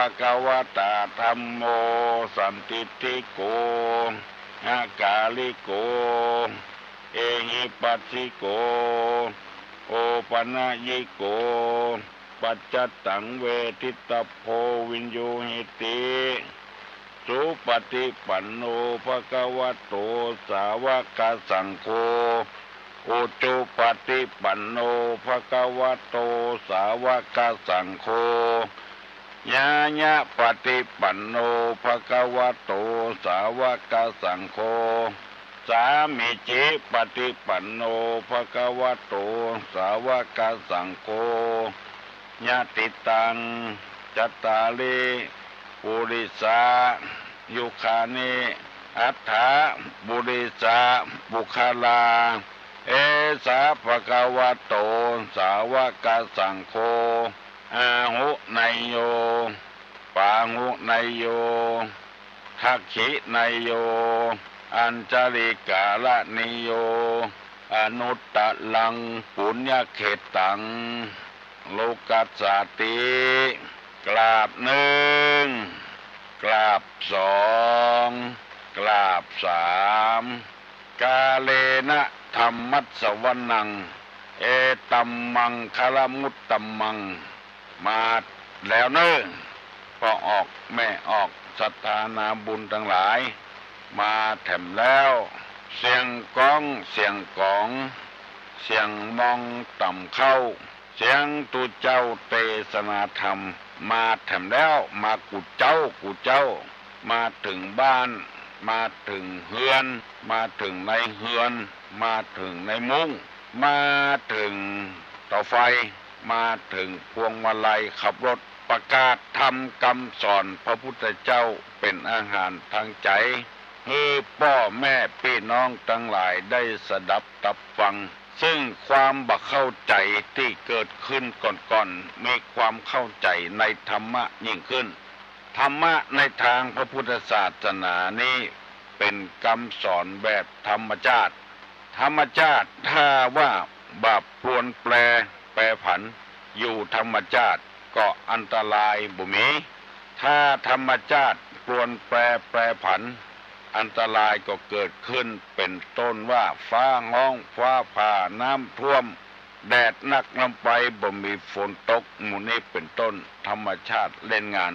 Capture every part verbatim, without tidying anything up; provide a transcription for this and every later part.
ภะคะวะตาธัมโม สันทิฏฐิโก อะกาลิโก เอหิปัสสิโก โอปะนะยิโก ปัจจัตตังเวทิตะโพ วิญญูหิติ สุปะฏิปันโน ภะคะวะโต สาวะกะสังโฆ อุจุปะฏิปันโน ภะคะวะโต สาวะกะสังโฆ ญาญะปะฏิปันโน ภะคะวะโต สาวะกะสังโฆ สามีจิปะฏิปันโน ภะคะวะโต สาวะกะสังโฆ ยะติตัง จัตตาริ ปุริสา ยุคานิ อัฏฐะ ปุริสา ปุคคลา เอสะ ภะคะวะโต สาวะกะสังโฆ อาหุเนยโย ปาหุเนยโย ทักขิเนยโย อัญชลีกะรณีโย อนุตตะรัง ปุญญะเขตตัง โลกัสสาติ กราบนึ่ง กราบสอง กราบสาม กาเลนะธัมมัสสวนัง เอตัมมังคะละมุตตะมัง มาแล้วเน่อ ป้อออกแม่ออก ศรัทธานาบุญตังหลาย มาแถมแล้ว เสียงก้อง เสียงก๋อง เสียงมองต่ำเข้า เสียงตุ๊เจ้าเตสนาธรรม มาแถมแล้ว มากู้เจ๊า กู้เจ๊า มาเถิงบ้าน มาเถิงเฮือน มาเถิงในเฮือน มาเถิงในมุ้ง มาเถิงเต๋าไฟ มาเถิงพวงมาลัยขับรถ ประกาศธรรมกำสอนพระพุทธเจ้าเป๋นอาหารตางใจ๋ หื้อป้อแม่ปี้น้องตังหลายได้สดับตับฟัง ซึ่งความบ่เข้าใจ๋ตี้เกิดขึ้นก่อนๆ มีความเข้าใจ๋ในธรรมะยิ่งขึ้น ธรรมะในตางพระพุทธศาสนานี้เป๋นกำสอนแบบธรรมชาติ ธรรมชาติถ้าว่าบ่ปรวนแปร แปรผัน อยู่ธรรมชาติก็อันตรายบ่มี ถ้าธรรมชาติปรวนแปร แปรผัน อันตรายก็เกิดขึ้น เป๋นต้นว่าฟ้าฮ้อง ฟ้าผ่า น้ำท่วม แดดนักลำไป บ่มีฝนตก หมู่นี้เป๋นต้น ธรรมชาติเล่นงาน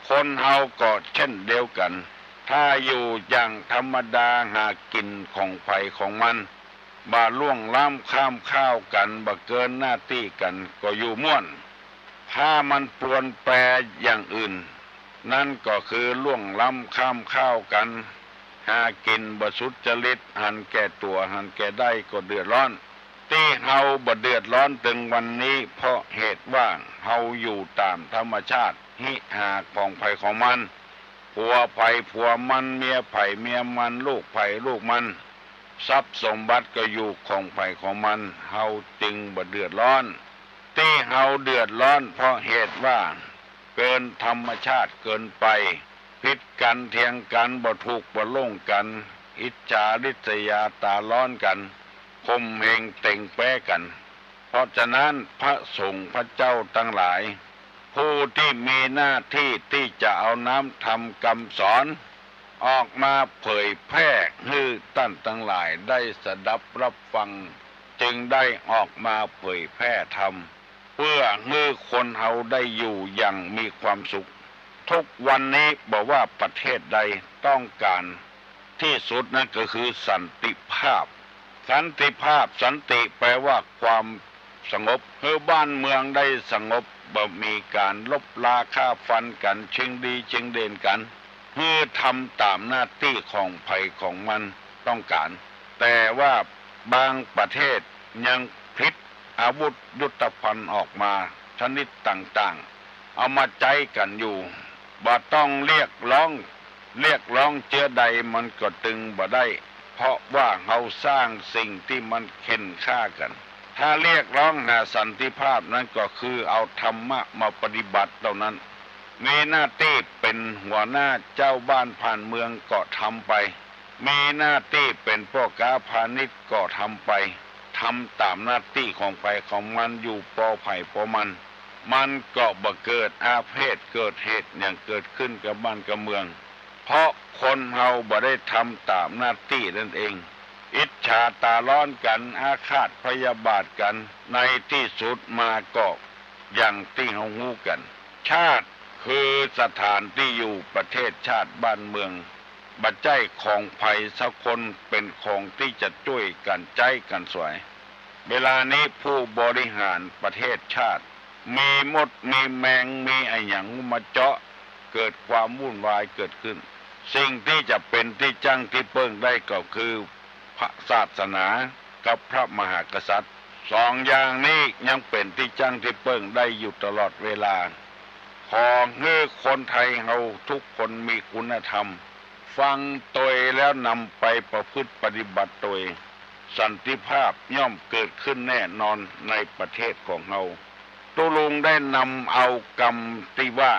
คนเฮาก็เช่นเดียวกั๋น ถ้าอยู่อย่างธรรมดา หากิ๋นของใผของมัน บ่ล่วงล้ำข้ามข้าวกั๋น บ่เกินหน้าตี้กั๋น ก็อยู่ม่วน ถ้ามันปรวนแปรอย่างอื่น นั้นก็คือล่วงล้ำข้ามข้าวกั๋น หากิ๋นบ่สุจริต หันแก่ตั๋ว หันแก่ได้ ก็เดือดร้อน ตี้เฮาบ่เดือดร้อนเถิงวันนี้ เพราะเหตุว่าเฮาอยู่ต๋ามธรรมชาติ ฮิหาของใผของมัน ผัวใผผัวมัน เมียใผเมียมัน ลูกใผลูกมัน ทรัพย์สมบัติก็อยู่ของใผของมัน เฮาจึงบ่เดือดร้อน ตี้เฮาเดือดร้อนเพราะเหตุว่าเกินธรรมชาติเกินไป ผิดกั๋นเถียงกั๋น บ่ถูกบ่ลงกั๋น อิจฉาริษยาต๋าร้อนกั๋น ข่มเหงเต็งแป๊กั๋น เพราะฉะนั้นพระสงฆ์พระเจ้าตังหลาย ผู้ตี้มีหน้าตี้ตี้จะเอาน้ำธรรมกำสอน ออกมาเผยแพร่หื้อต้านตังหลายได้สดับรับฟัง จึงได้ออกมาเผยแพร่ธรรม เปื้อหื้อคนเฮาได้อยู่อย่างมีความสุข ทุกวันนี้บ่ว่าประเทศใดต้องก๋านตี้สุดนั้นก็คือสันติภาพ สันติภาพ สันติแปลว่าความ สงบ หื้อบ้านเมืองได้สงบ บ่มีก๋านลบลาฆ่าฟันกั๋น ชิงดีชิงเด่นกั๋น หื้อทำต๋ามหน้าตี้ของใผของมันต้องก๋าน แต่ว่าบางประเทศยังผลิตอาวุธยุทโธภัณฑ์ออกมาชนิดต่างๆ เอามาใจ๊กั๋นอยู่ บ่ต้องเรียกร้อง เรียกร้องเจื้อใดมันก็ตึงบ่ได้ เพราะว่าเฮาสร้างสิ่งตี้มันเข่นฆ่ากั๋น ถ้าเรียกร้องหาสันติภาพนั้นก็คือเอาธรรมะมาปฏิบัติเต้านั้น มีหน้าตี้เป๋นหัวหน้าเจ้าบ้านผ่านเมืองก็ทำไป มีหน้าตี้เป๋นป้อก๊าพาณิชย์ก็ทำไป ทำต๋ามหน้าตี้ของใผของมันอยู่ป้อใผป้อมัน มันก็บ่เกิดอาเพศเกิดเหตุหยังเกิดขึ้นกับบ้านกับเมือง เพราะคนเฮาบ่ได้ทำต๋ามหน้าตี้นั่นเอง อิจฉาต๋าร้อนกั๋น อาฆาตพยาบาทกั๋น ในตี้สุดมาก็อย่างตี้เฮาฮู้กั๋น ชาติคือสถานตี้อยู่ ประเทศชาติบ้านเมือง บ่ใจ้ของใผสักคน เป๋นของตี้จะจ้วยกั๋นใจ๊กั๋นสวย เวลานี้ผู้บริหารประเทศชาติ มีมดมีแมง มีอะหยังมาเจาะ เกิดความวุ่นวายเกิดขึ้น สิ่งตี้จะเป๋นตี้จั้งตี้เปิ้งได้ก็คือพระศาสนากับพระมหากษัตริย์ สองอย่างนี้ยังเป๋นตี้จั้งตี้เปิ้งได้อยู่ตลอดเวลา ขอหื้อคนไทยเฮาทุกคนมีคุณธรรม ฟังตวยแล้วนำไปประพฤติปฏิบัติตวย สันติภาพย่อมเกิดขึ้นแน่นอนในประเทศของเฮา ตุ๊ลุงได้นำเอากำตี้ว่า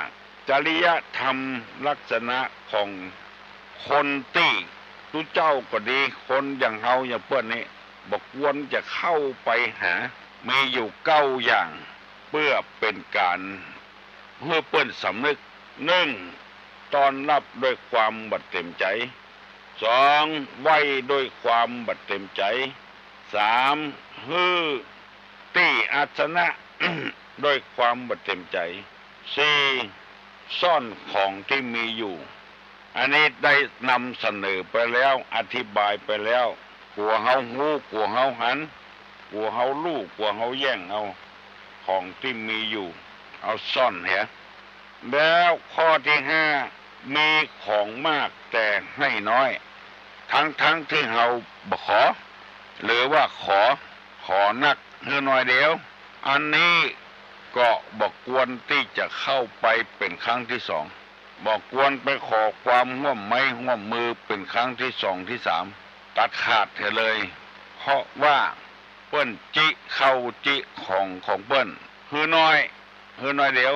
จริยธรรมลักษณะของคนตี้ ตุ๊เจ้าก็ดี คนอย่างเฮาอย่างเปิ้นนี้ บ่ควรจะเข้าไปหา มีอยู่เก้าอย่าง เปื้อเป๋นก๋านหื้อเปิ้นสำนึก นึ่ง ต้อนรับด้วยความบ่เต็มใจ๋ สอง ไหว้ด้วยความบ่เต็มใจ๋ สาม หื้อตี้อาสนะ ด้วยความบ่เต็มใจ๋ สี่ ซ่อนของตี้มีอยู่ อันนี้ได้นำเสนอไปแล้ว อธิบายไปแล้ว กั๋วเฮาฮู้ กั๋วเฮาหัน กั๋วเฮาลู่ กั๋วเฮาแย่งเอาของตี้มีอยู่ เอาซ่อนเหีย แล้วข้อตี้ห้า มีของมากแต่ให้น้อย ทั้งๆ ตี้เฮาบ่ขอ หรือว่าขอ ขอนักหื้อน้อยเดียว อันนี้ก็บ่ควรตี้จะเข้าไปเป๋นครั้งตี้สอง บ่ควรไปขอความฮ่วมไม้ฮ่วมมือเป๋นครั้งตี้สองตี้สาม ตัดขาดเสียเลย เพราะว่าเปิ้นจิเข้าจิของของเปิ้น หื้อน้อย หื้อน้อยเดียว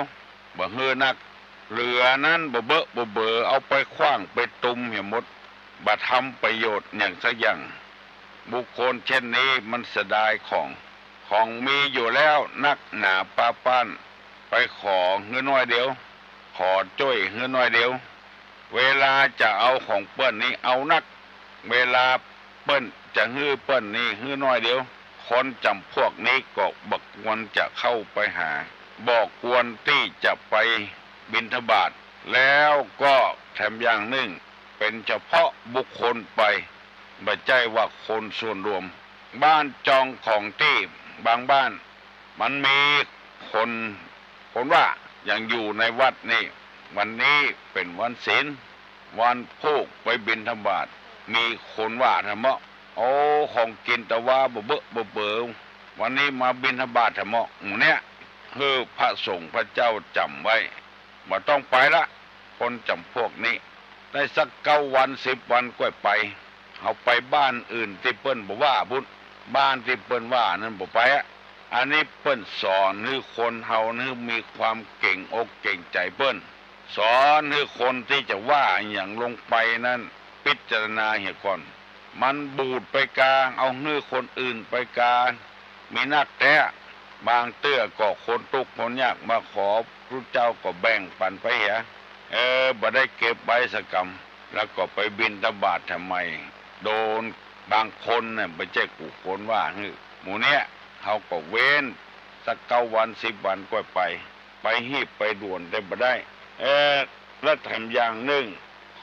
บ่หื้อนัก เหลือนั้นบ่เบอะบ่เบอ เอาไปขว้างไปตุ้มเหียหมด บ่ทำประโยชน์หยังสักอย่าง บุคคลเช่นนี้มันเสียดายของ ของมีอยู่แล้วนักหนาปาป๊าน ไปขอหื้อน้อยเดียว ขอจ้วยหื้อน้อยเดียว เวลาจะเอาของเปิ้นนี้เอานัก เวลาเปิ้นจะหื้อเปิ้นนี้หื้อน้อยเดียว คนจ๋ำพวกนี้ก็บ่ควรจะเข้าไปหา บ่ควรตี้จะไปบิณฑบาต แล้วก็แถมอย่างนึ่ง เป๋นเฉพาะบุคคลไป บ่ใจ้ว่าคนส่วนรวม บ้านจองของตี้ บางบ้าน มันมีคน คนว่ายังอยู่ในวัดนี่ วันนี้เป๋นวันศีล วันพูกไปบิณฑบาต มีคนว่าแท้เมาะ เอาของกิ๋นตะวาบ่เบอะบ่เบอ วันนี้มาบิณฑบาตแท้เมาะ หมู่เนี้ย หื้อพระสงฆ์พระเจ้าจ๋ำไว้ บ่ต้องไปละ คนจ๋ำพวกนี้ ได้สักเก้าวันสิบวันก้อยไป เฮาไปบ้านอื่นตี้เปิ้นบ่ว่าปุ้น บ้านตี้เปิ้นว่านั้นบ่ไปอะ อันนี้เปิ้นสอนหื้อคนเฮาหื้อมีความเก๋งอกเก๋งใจ๋เปิ้น สอนหื้อคนตี้จะว่าอะหยังลงไปนั้น พิจารณาเหียก่อน มันบูดไปกา เอาหื้อคนอื่นไปกา มีนักแต๊ บางเตื้อก็คนตุ๊กข์คนยากมาขอ ตุ๊เจ้าก็แบ่งปั๋นไปเหีย เออ บ่ได้เก็บไว้สักกำ แล้วก็ไปบิณฑบาตทำไม โดนบางคนน่ะ บ่ใจ้กู้คนว่าหื้อ หมู่เนี้ย เฮาก็เว้นสักเก้าวันสิบวันก้อยไป ไปฮีบไปด่วนได้บ่ได้ เออ และแถมอย่างนึ่ง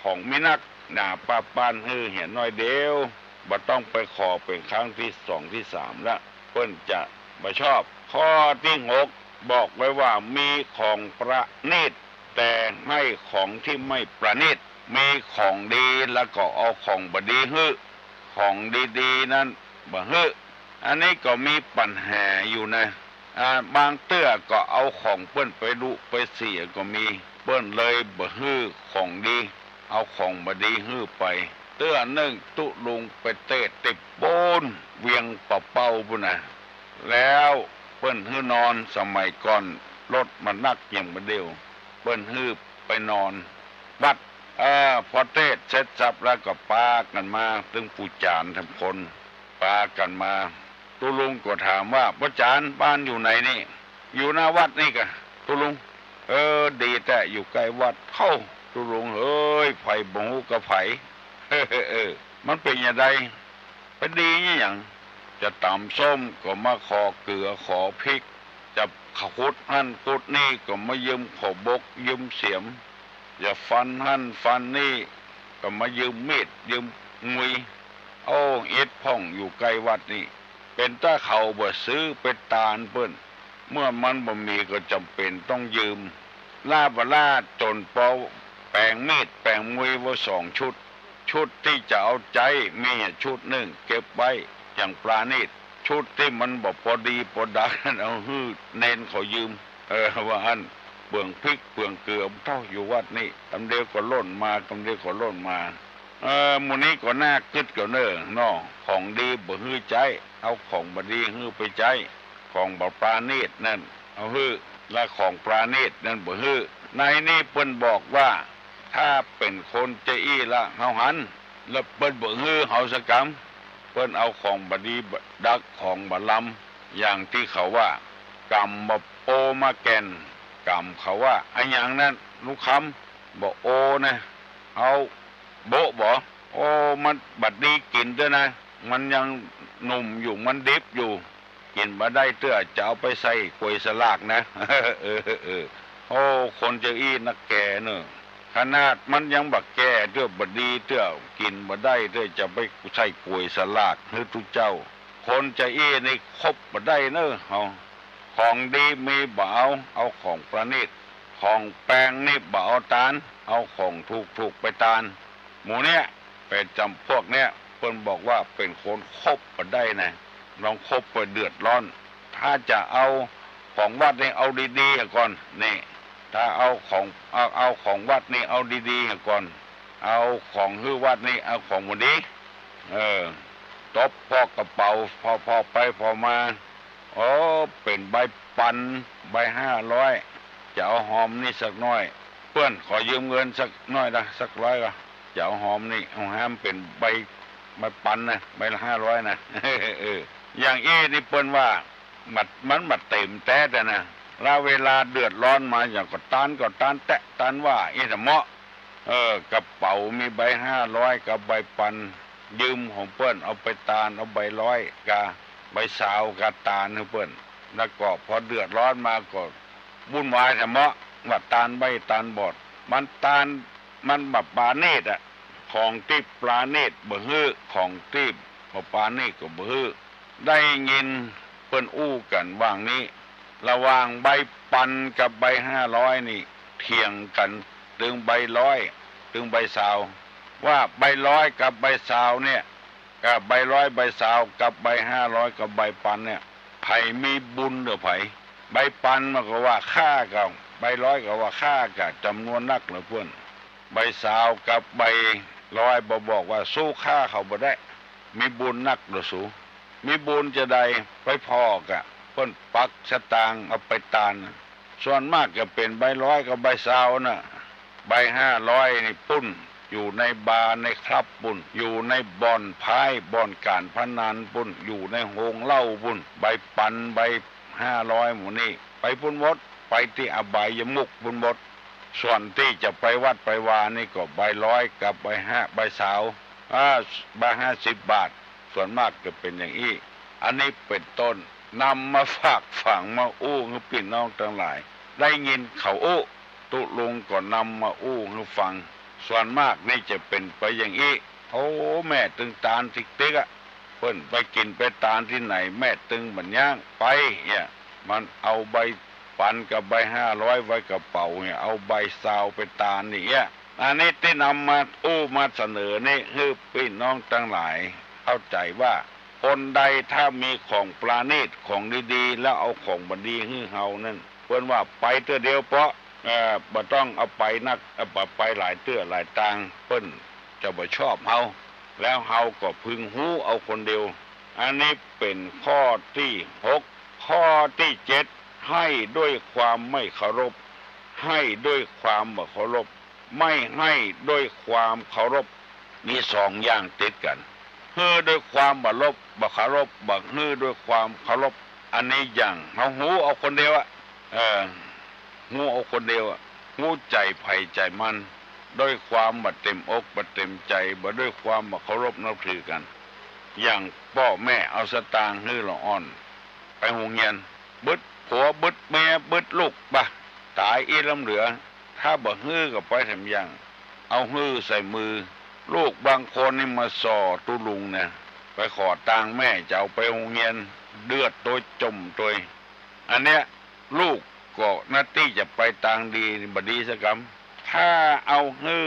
ของมีนักหนาปาป๊านหื้อเหียน้อยเดียว บ่ต้องไปขอเป๋นครั้งตี้สองตี้สามละ เปิ้นจะบ่ชอบ ข้อตี้หก บอกไว้ว่ามีของประณีต แต่ให้ของตี้ไม่ประณีต มีของดีแล้วก็เอาของบ่ดีหื้อ ของดีๆ นั้นบ่หื้อ อันนี้ก็มีปั๋ญหาอยู่นะ อ่า บางเตื้อก็เอาของเปิ้นไปลุไปเสียก็มี เปิ้นเลยบ่หื้อของดี เอาของบ่ดีหื้อไป เตื้อนึ่งตุ๊ลุงไปเตสน์ตี้ปู๊นเวียงป่าเป้าปู๊นนะ แล้วเปิ้นหื้อนอน สมัยก่อนรถมันนักเหียบ่าเดี่ยว เปิ้นหื้อไปนอนวัด เออ พอเตสน์เสร็จสับแล้วก็ปากั๋นมา ตึงปู่จ๋ารย์แถมคน ปากั๋นมา ตุ๊ลุงก็ถามว่า ป้อจ๋ารย์ บ้านอยู่ไหนนี่ อยู่หน้าวัดนี่กะ ตุ๊ลุง เออ ดีแต๊ อยู่ใก้วัด เฮ้า ตุ๊ลุงเอ๋ย ใผบ่ฮู้กาใผ เออ มันเป๋นจาใด ไปดีอะหยัง จะต๋ำส้มก็มาขอเกลือขอพริก จะขุดหั้นขุดนี่ก็มายืมขอบบกยืมเสียม จะฟันหั้นฟันนี่ก็มายืมมีดยืมงุย โอ้ อิดพ่องอยู่ใก้วัดนี่ เป๋นตาเขาบ่ซื้อไปตานเปิ้น เมื่อมันบ่มีก็จำเป๋นต้องยืม ล้าบ่ล้าจ๋นปอแป๋งมีดแป๋งงุยว่าสองชุด ชุดตี้จะเอาใจ๊มีอะชุดนึ่งเก็บไว้อย่างปราณีต ชุดตี้มันบ่ปอดีปอดักเอาหื้อเณรเขายืม เออ ว่าอั้น เปืองพริกเปืองเกลือเต้าอยู่วัดนี่ กำเดียวก็ล่นมา กำเดียวก็ล่นมา เออ หมู่นี้ก็น่ากึ๊ดกว่าเน่อเนาะ ของดีบ่หื้อใจ๊ เอาของบ่ดีหื้อไปใจ๊ ของบ่ปราณีตนั่นเอาหื้อ และของปราณีตนั่นบ่หื้อ ในนี้เปิ้นบอกว่า ถ้าเป๋นคนจาอี้ละเฮาหัน แล้วเปิ้นบ่หื้อเฮาสักกำ เปิ้นเอาของบ่ดีบ่ดักของบ่ลำ อย่างตี้เขาว่า ก๋ำบ่โอมาแก่น ก๋ำเขาว่าอะหยังนั้น ลุงคำ บ่โอนะ เฮาโบ๊ะบ่ โอ้ มันบ่ดีกิ๋นเตื้อนะ มันยังหนุ่มอยู่ มันดิบอยู่ กิ๋นบ่ได้เตื้อ จะเอาไปใส่ก๋วยสลากนะ เออ เออ โอ้ คนจาอี้นักแก่เน่อ ขนาดมันยังบ่แก่เตื้อ บ่ดีเตื้อ กิ๋นบ่ได้เตื้อ จะไปใส่ก๋วยสลากหื้อตุ๊เจ้า คนจาอี้นี่คบบ่ได้เน่อเฮา ของดีมีบ่เอา เอาของประณีต ของแปงนี่บ่เอาตาน เอาของถูกๆ ไปตาน หมู่เนี้ย เป๋นจ๋ำพวกเนี้ย เปิ้นบอกว่าเป๋นคนคบบ่ได้นะ ลองคบไปเดือดร้อน ถ้าจะเอาของวัดนี่เอาดีๆ ก่อน นี่ ถ้าเอาของ เอา เอาของวัดนี่เอาดีๆ ก่อน เอาของหื้อวัดนี่เอาของบ่ดี เออ ตบผ่อกระเป๋า ผ่อๆ ไปผ่อมา โอ้ เป๋นใบปัน ใบห้าร้อย จะเอาหอมนี่สักหน้อย เปื้อนขอยืมเงินสักหน้อยนะ สักร้อยก็ จะเอาหอมนี่ เอาห้ามเป๋นใบ ใบปันนะ ใบละห้าร้อยนะ เออ อย่างอี้นี่เปิ้นว่า มัน มันบ่เต๋มแต๊ๆ นะ ละเวลาเดือดร้อนมาอย่างก็ตานก็ตานแต๊ะตานว่าอี้นะเมาะ เออ กระเป๋ามีใบห้าร้อยกับใบปัน ยืมของเปิ้นเอาไปตาน เอาใบร้อยกับใบซาวกับตานหื้อเปิ้น แล้วก็พอเดือดร้อนมาก็วุ่นวายแท้เมาะ ว่าตานใบ้ตานบอด มันตาน มันบ่ปราณีตอะ ของตี้ปราณีตบ่หื้อ ของตี้บ่ปราณีตก็บ่หื้อ ได้ยินเปิ้นอู้กั๋นว่างี้ ระหว่างใบปันกับใบห้าร้อยนี่ เถียงกั๋นตึงใบร้อย ตึงใบซาว ว่าใบร้อยกับใบซาวเนี่ย กับใบร้อยใบซาวกับใบห้าร้อยกับใบปันเนี่ย ใผมีบุญเหลือใผ ใบปันมันก็ว่าข้ากับ ใบร้อยก็ว่าข้ากับจ๋ำนวนนักเหลือเปิ้น ใบซาวกับใบร้อยบ่บอกว่าสู้ข้าเขาบ่ได้ มีบุญนักเหลือสู มีบุญจาใด ไปผ่อกะ เปิ้นปักสตางค์เอาไปตาน ส่วนมากจะเป๋นใบร้อยกับใบซาวน่ะ ใบห้าร้อยนี่ปุ้น อยู่ในบาร์ในคลับปุ้น อยู่ในบ่อนไพ่บ่อนก๋านพนันปุ้น อยู่ในโฮงเหล้าปุ้น ใบปันใบห้าร้อยหมู่นี้ ไปปุ้นหมด ไปตี้อบายมุขปุ้นหมด ส่วนตี้จะไปวัดไปวานี่ก็ใบร้อยกับใบห้า ใบซาว อ่า ใบห้าสิบบาท ส่วนมากจะเป๋นอย่างอี้ อันนี้เป๋นต้น นำมาฝากฝังมาอู้หื้อปี้น้องตังหลาย ได้ยินเขาอู้ ตุ๊ลุงก็นำมาอู้หื้อฟัง ส่วนมากนี่จะเป๋นไปอย่างอี้ โอ้ แม่ตึงตานติ๊กๆ อะ เปิ้นไปกิ๋นไปตานตี้ไหน แม่ตึงบ่ย้างไปเนี่ย มันเอาใบปันกับใบห้าร้อยไว้กระเป๋าเนี่ย เอาใบซาวไปตานนี่เนี่ย อันนี้ตี้นำมาอู้มาเสนอนี่หื้อปี้น้องตังหลายเข้าใจ๋ว่า คนใดถ้ามีของปราณีตของดีๆ แล้วเอาของบ่ดีหื้อเฮานั้น เปิ้นว่าไปเตื้อเดียวเปาะ เอ่อ บ่ต้องเอาไปนัก เอ่อ บ่ไปหลายเตื้อหลายตาง เปิ้นจะบ่ชอบเฮา แล้วเฮาก็พึงฮู้เอาคนเดียว อันนี้เป๋นข้อตี้หก ข้อตี้เจ็ด ให้ด้วยความไม่เคารพ ให้ด้วยความบ่เคารพ ไม่ให้ด้วยความเคารพ มีสองอย่างติดกั๋น หื้อด้วยความบ่เคารพ บ่หื้อด้วยความเคารพ อันนี้อย่างเฮาฮู้เอาคนเดียวอะ เออ ฮู้เอาคนเดียวอะ ฮู้ใจ๋ใผใจ๋มัน ด้วยความบ่เต็มอกบ่เต็มใจ๋ บ่ด้วยความบ่เคารพนับถือกั๋น อย่างป้อแม่เอาสตางค์หื้อละอ่อนไปโฮงเฮียน บึดผัวบึดเมียบึดลูก บ่า ต๋ายอี้ล้ำเหลือ ถ้าบ่หื้อก็ไปแถมอย่าง เอาหื้อใส่มือ ลูกบางคนนี่มาส่อตุ๊ลุงเนี่ย ไปขอตางค์แม่จะเอาไปโฮงเฮียน เดือดตวยจ๋มตวย อันเนี้ย ลูกก็นัดตี้จะไปตางดี บ่ดีสักกำ ถ้าเอาหื้อ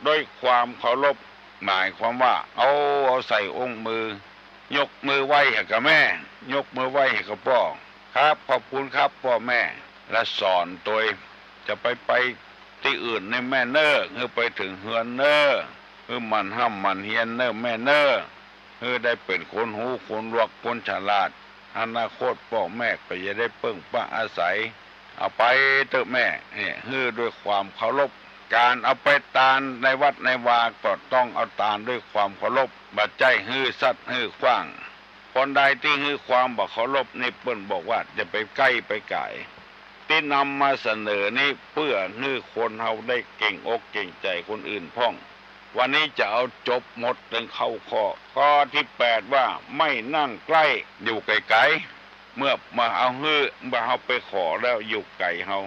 ด้วยความเคารพ หมายความว่า เอา เอาใส่อุ้งมือ ยกมือไหว้หื้อกับแม่ ยกมือไหว้หื้อกับป้อ ครับ ขอบคุณครับป้อแม่ และสอนตวย จะไป ไปตี้อื่นนี่แม่เน่อ หื้อไปเถิงเฮือนเน่อ หื้อหมั่นฮ่ำหมั่นเฮียนเน่อแม่เน่อ หื้อได้เป๋นคนฮู้คนลวกคนฉลาด อนาคตป้อแม่ก็จะได้เปิ้งป้าอาศัย เอาไปเต๊อะแม่ เนี่ย หื้อด้วยความเคารพ ก๋านเอาไปตานในวัดในวาก็ต้องเอาตานด้วยความเคารพ บ่ใจ้หื้อซัดหื้อขว้าง คนใดตี้หื้อความบ่เคารพนี่เปิ้นบอกว่าอย่าไปใก้ไปก๋าย ตี้นำมาเสนอนี้เปื้อหื้อคนเฮาได้เกรงอกเกรงใจ๋คนอื่นพ่อง วันนี้จะเอาจบหมดเถิงเก้าข้อ ข้อตี้แปดว่า ไม่นั่งใกล้ อยู่ไก๋ๆ เมื่อมาเอาหื้อ เมื่อเฮาไปขอแล้วอยู่ไก๋เฮา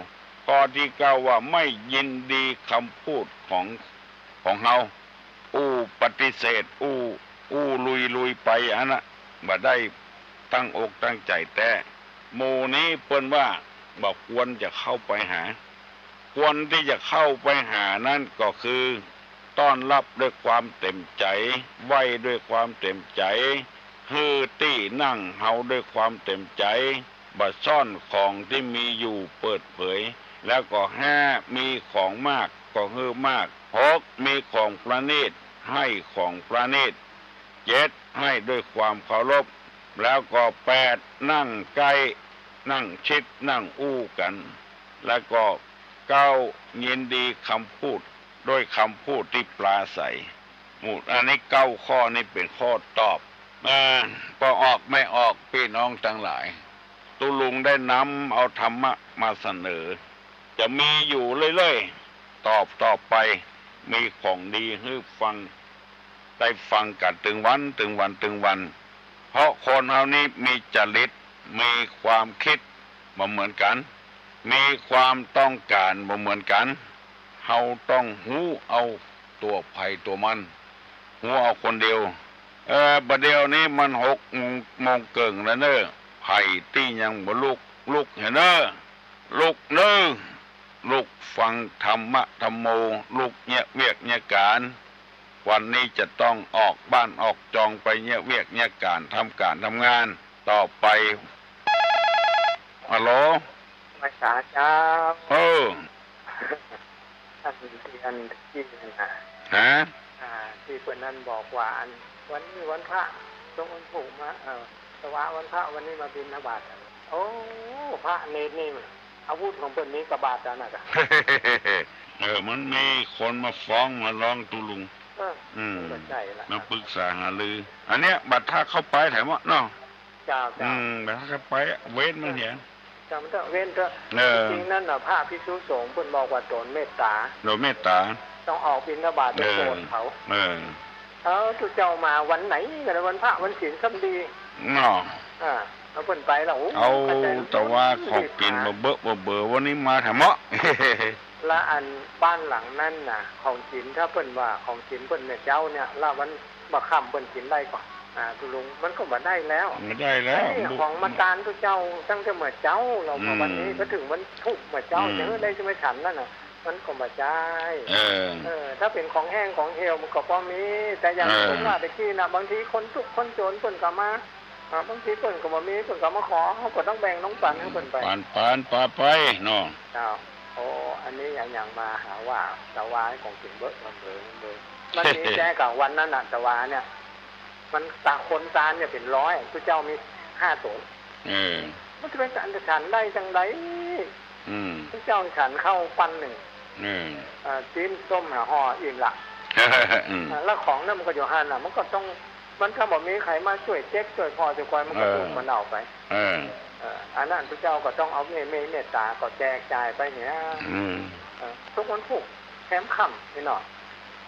ข้อตี้เก้าว่า ไม่ยินดีกำพูดของ ของเฮา อู้ปฏิเสธ อู้ อู้ลุยๆ ไปอันน่ะ บ่ได้ตั้งอกตั้งใจ๋แต๊ หมู่นี้เปิ้นว่าบ่ควรจะเข้าไปหา ควรตี้จะเข้าไปหานั้นก็คือ ต้อนรับด้วยความเต็มใจ๋ ไหว้ด้วยความเต็มใจ๋ หื้อตี้นั่งเฮาด้วยความเต็มใจ๋ บ่ซ่อนของตี้มีอยู่เปิดเผย แล้วก็ห้า มีของมากก็หื้อมาก หก มีของประณีต ให้ของประณีต เจ็ด ให้ด้วยความเคารพ แล้วก็แปด นั่งใก้ นั่งชิด นั่งอู้กั๋น แล้วก็เก้า ยินดีกำพูด ด้วยกำพูดตี้ปราศรัย หมู่ อันนี้เก้าข้อนี้เป๋นข้อตอบ อ่า ป้อออกแม่ออก ปี้น้องตังหลาย ตุ๊ลุงได้นำเอาธรรมะมาเสนอ จะมีอยู่เรื่อยๆ ตอบต่อไป มีของดีหื้อฟัง ได้ฟังกั๋นตึงวัน ตึงวัน ตึงวัน เพราะคนเฮานี้มีจริต มีความกึ๊ดบ่เหมือนกั๋น มีความต้องก๋านบ่เหมือนกั๋น เฮาต้องฮู้เอาตั๋วใผตั๋วมัน ฮู้เอาคนเดียว เออ บ่าเดี่ยวนี้มันหกโมง โมงเกิ่งแล้วเน่อ ใผตี้ยังบ่ลุก ลุกเหียเน่อ ลุกเน่อ ลุกฟังธรรมะธัมโม ลุกเยียะเวียกเยียะก๋าน วันนี้จะต้องออกบ้านออกจองไปเยียะเวียกเยียะก๋าน ทำก๋านทำงานต่อไป ฮัลโหล ไหว้สาเจ้า เออ อันตี้อันตี้นะ ฮะ อ่า ตี้เปิ้นนั้นบอกว่า อัน วันนี้วันพระ ต้องวันผูกมา เอ่อ ตะวาวันพระ วันนี้มาบิณฑบาต โอ้ พระเณรนี่ อาวุธของเปิ้นมีกบาดอันนั้นอะ เออ มันมีคนมาฟ้องมาร้องตุ๊ลุง เออ อืม ก็ใจ้ละ มาปรึกษาหารือ อันเนี้ย บัดถ้าเข้าไปแถมว่าเนาะ เจ้า เจ้า อืม บัดถ้าเข้าไปอะ เว้นมันเหีย จำเถอะ เว้นเถอะ เออ จริงๆ นั้นน่ะ พระภิกษุสงฆ์เปิ้นบอกว่าตนเมตต๋า ตนเมตต๋า ต้องออกบิณฑบาตไปโปรดเขา เออ เออ เออ ตุ๊เจ้ามาวันไหนก็ได้ วันพระวันศีลซ้ำดี เนาะ อ่า เอาเปิ้นไปละ โอ้ เอา เข้าใจ๋ ตะวาของกิ๋นบ่เบอะบ่เบอ วันนี้มาแถมเนาะ ละอันบ้านหลังนั้นน่ะ ของกิ๋น ถ้าเปิ้นว่าของกิ๋นเปิ้นเนี่ยเจ๊าเนี่ย ละวันบ่าค่ำเปิ้นกิ๋นได้ก่อ อ่า ตุ๊ลุง มันก็บ่ได้แล้ว บ่ได้แล้ว ไอ้ของมาตานตุ๊เจ้าตั้งแต่เมื่อเจ๊า แล้วก็ อืม วันนี้ก็เถิงวันศุกร์เมื่อเจ๊า อืม จะหื้อได้จะไม่ฉันแล้วน่ะ มันก็บ่ใจ้ เออ เออ ถ้าเป๋นของแห้งของเหี่ยวมันก็พอมี แต่อย่าง เออ เปิ้นว่าตะกี้น่ะ บางทีคนตุ๊กข์คนจ๋นเปิ้นก็มา อ่า บางทีเปิ้นก็บ่มี เปิ้นก็มาขอ เฮาก็ต้องแบ่งต้องปันหื้อเปิ้นไป ปัน ปัน ปาไปเนาะ เจ้า โอ้ อันนี้อย่าง อย่างมาหาว่าตะวาของกิ๋นเบอะ มันเบอ มันเบอ มันมีแต๊ก่าวันนั้นน่ะ ตะวาเนี่ย มันตะ คนตานเนี่ยเป๋นร้อย ตุ๊เจ้ามีห้าต๋น เออ มันจะเป๋นอันจะฉันได้จังใด อืม ตุ๊เจ้าฉันข้าวปั้นนึ่ง เออ เอ่อ จี๋นส้มหาห่ออิ่มละ อืม อ่า แล้วของนั้นมันก็อยู่หั้นน่ะ มันก็ต้อง มันถ้าบ่มีใผมาจ้วยเจ๊กจ้วยผ่อจ้วยคอย มันก็ เออ ถูกมันเอาไป เออ เออ อันนั้นตุ๊เจ้าก็ต้องเอาเมต เมต เมตต๋าก็แจกจ่ายไปเนี่ย อืม เออ ทุกวันพูกแถมค่ำนี่เนาะ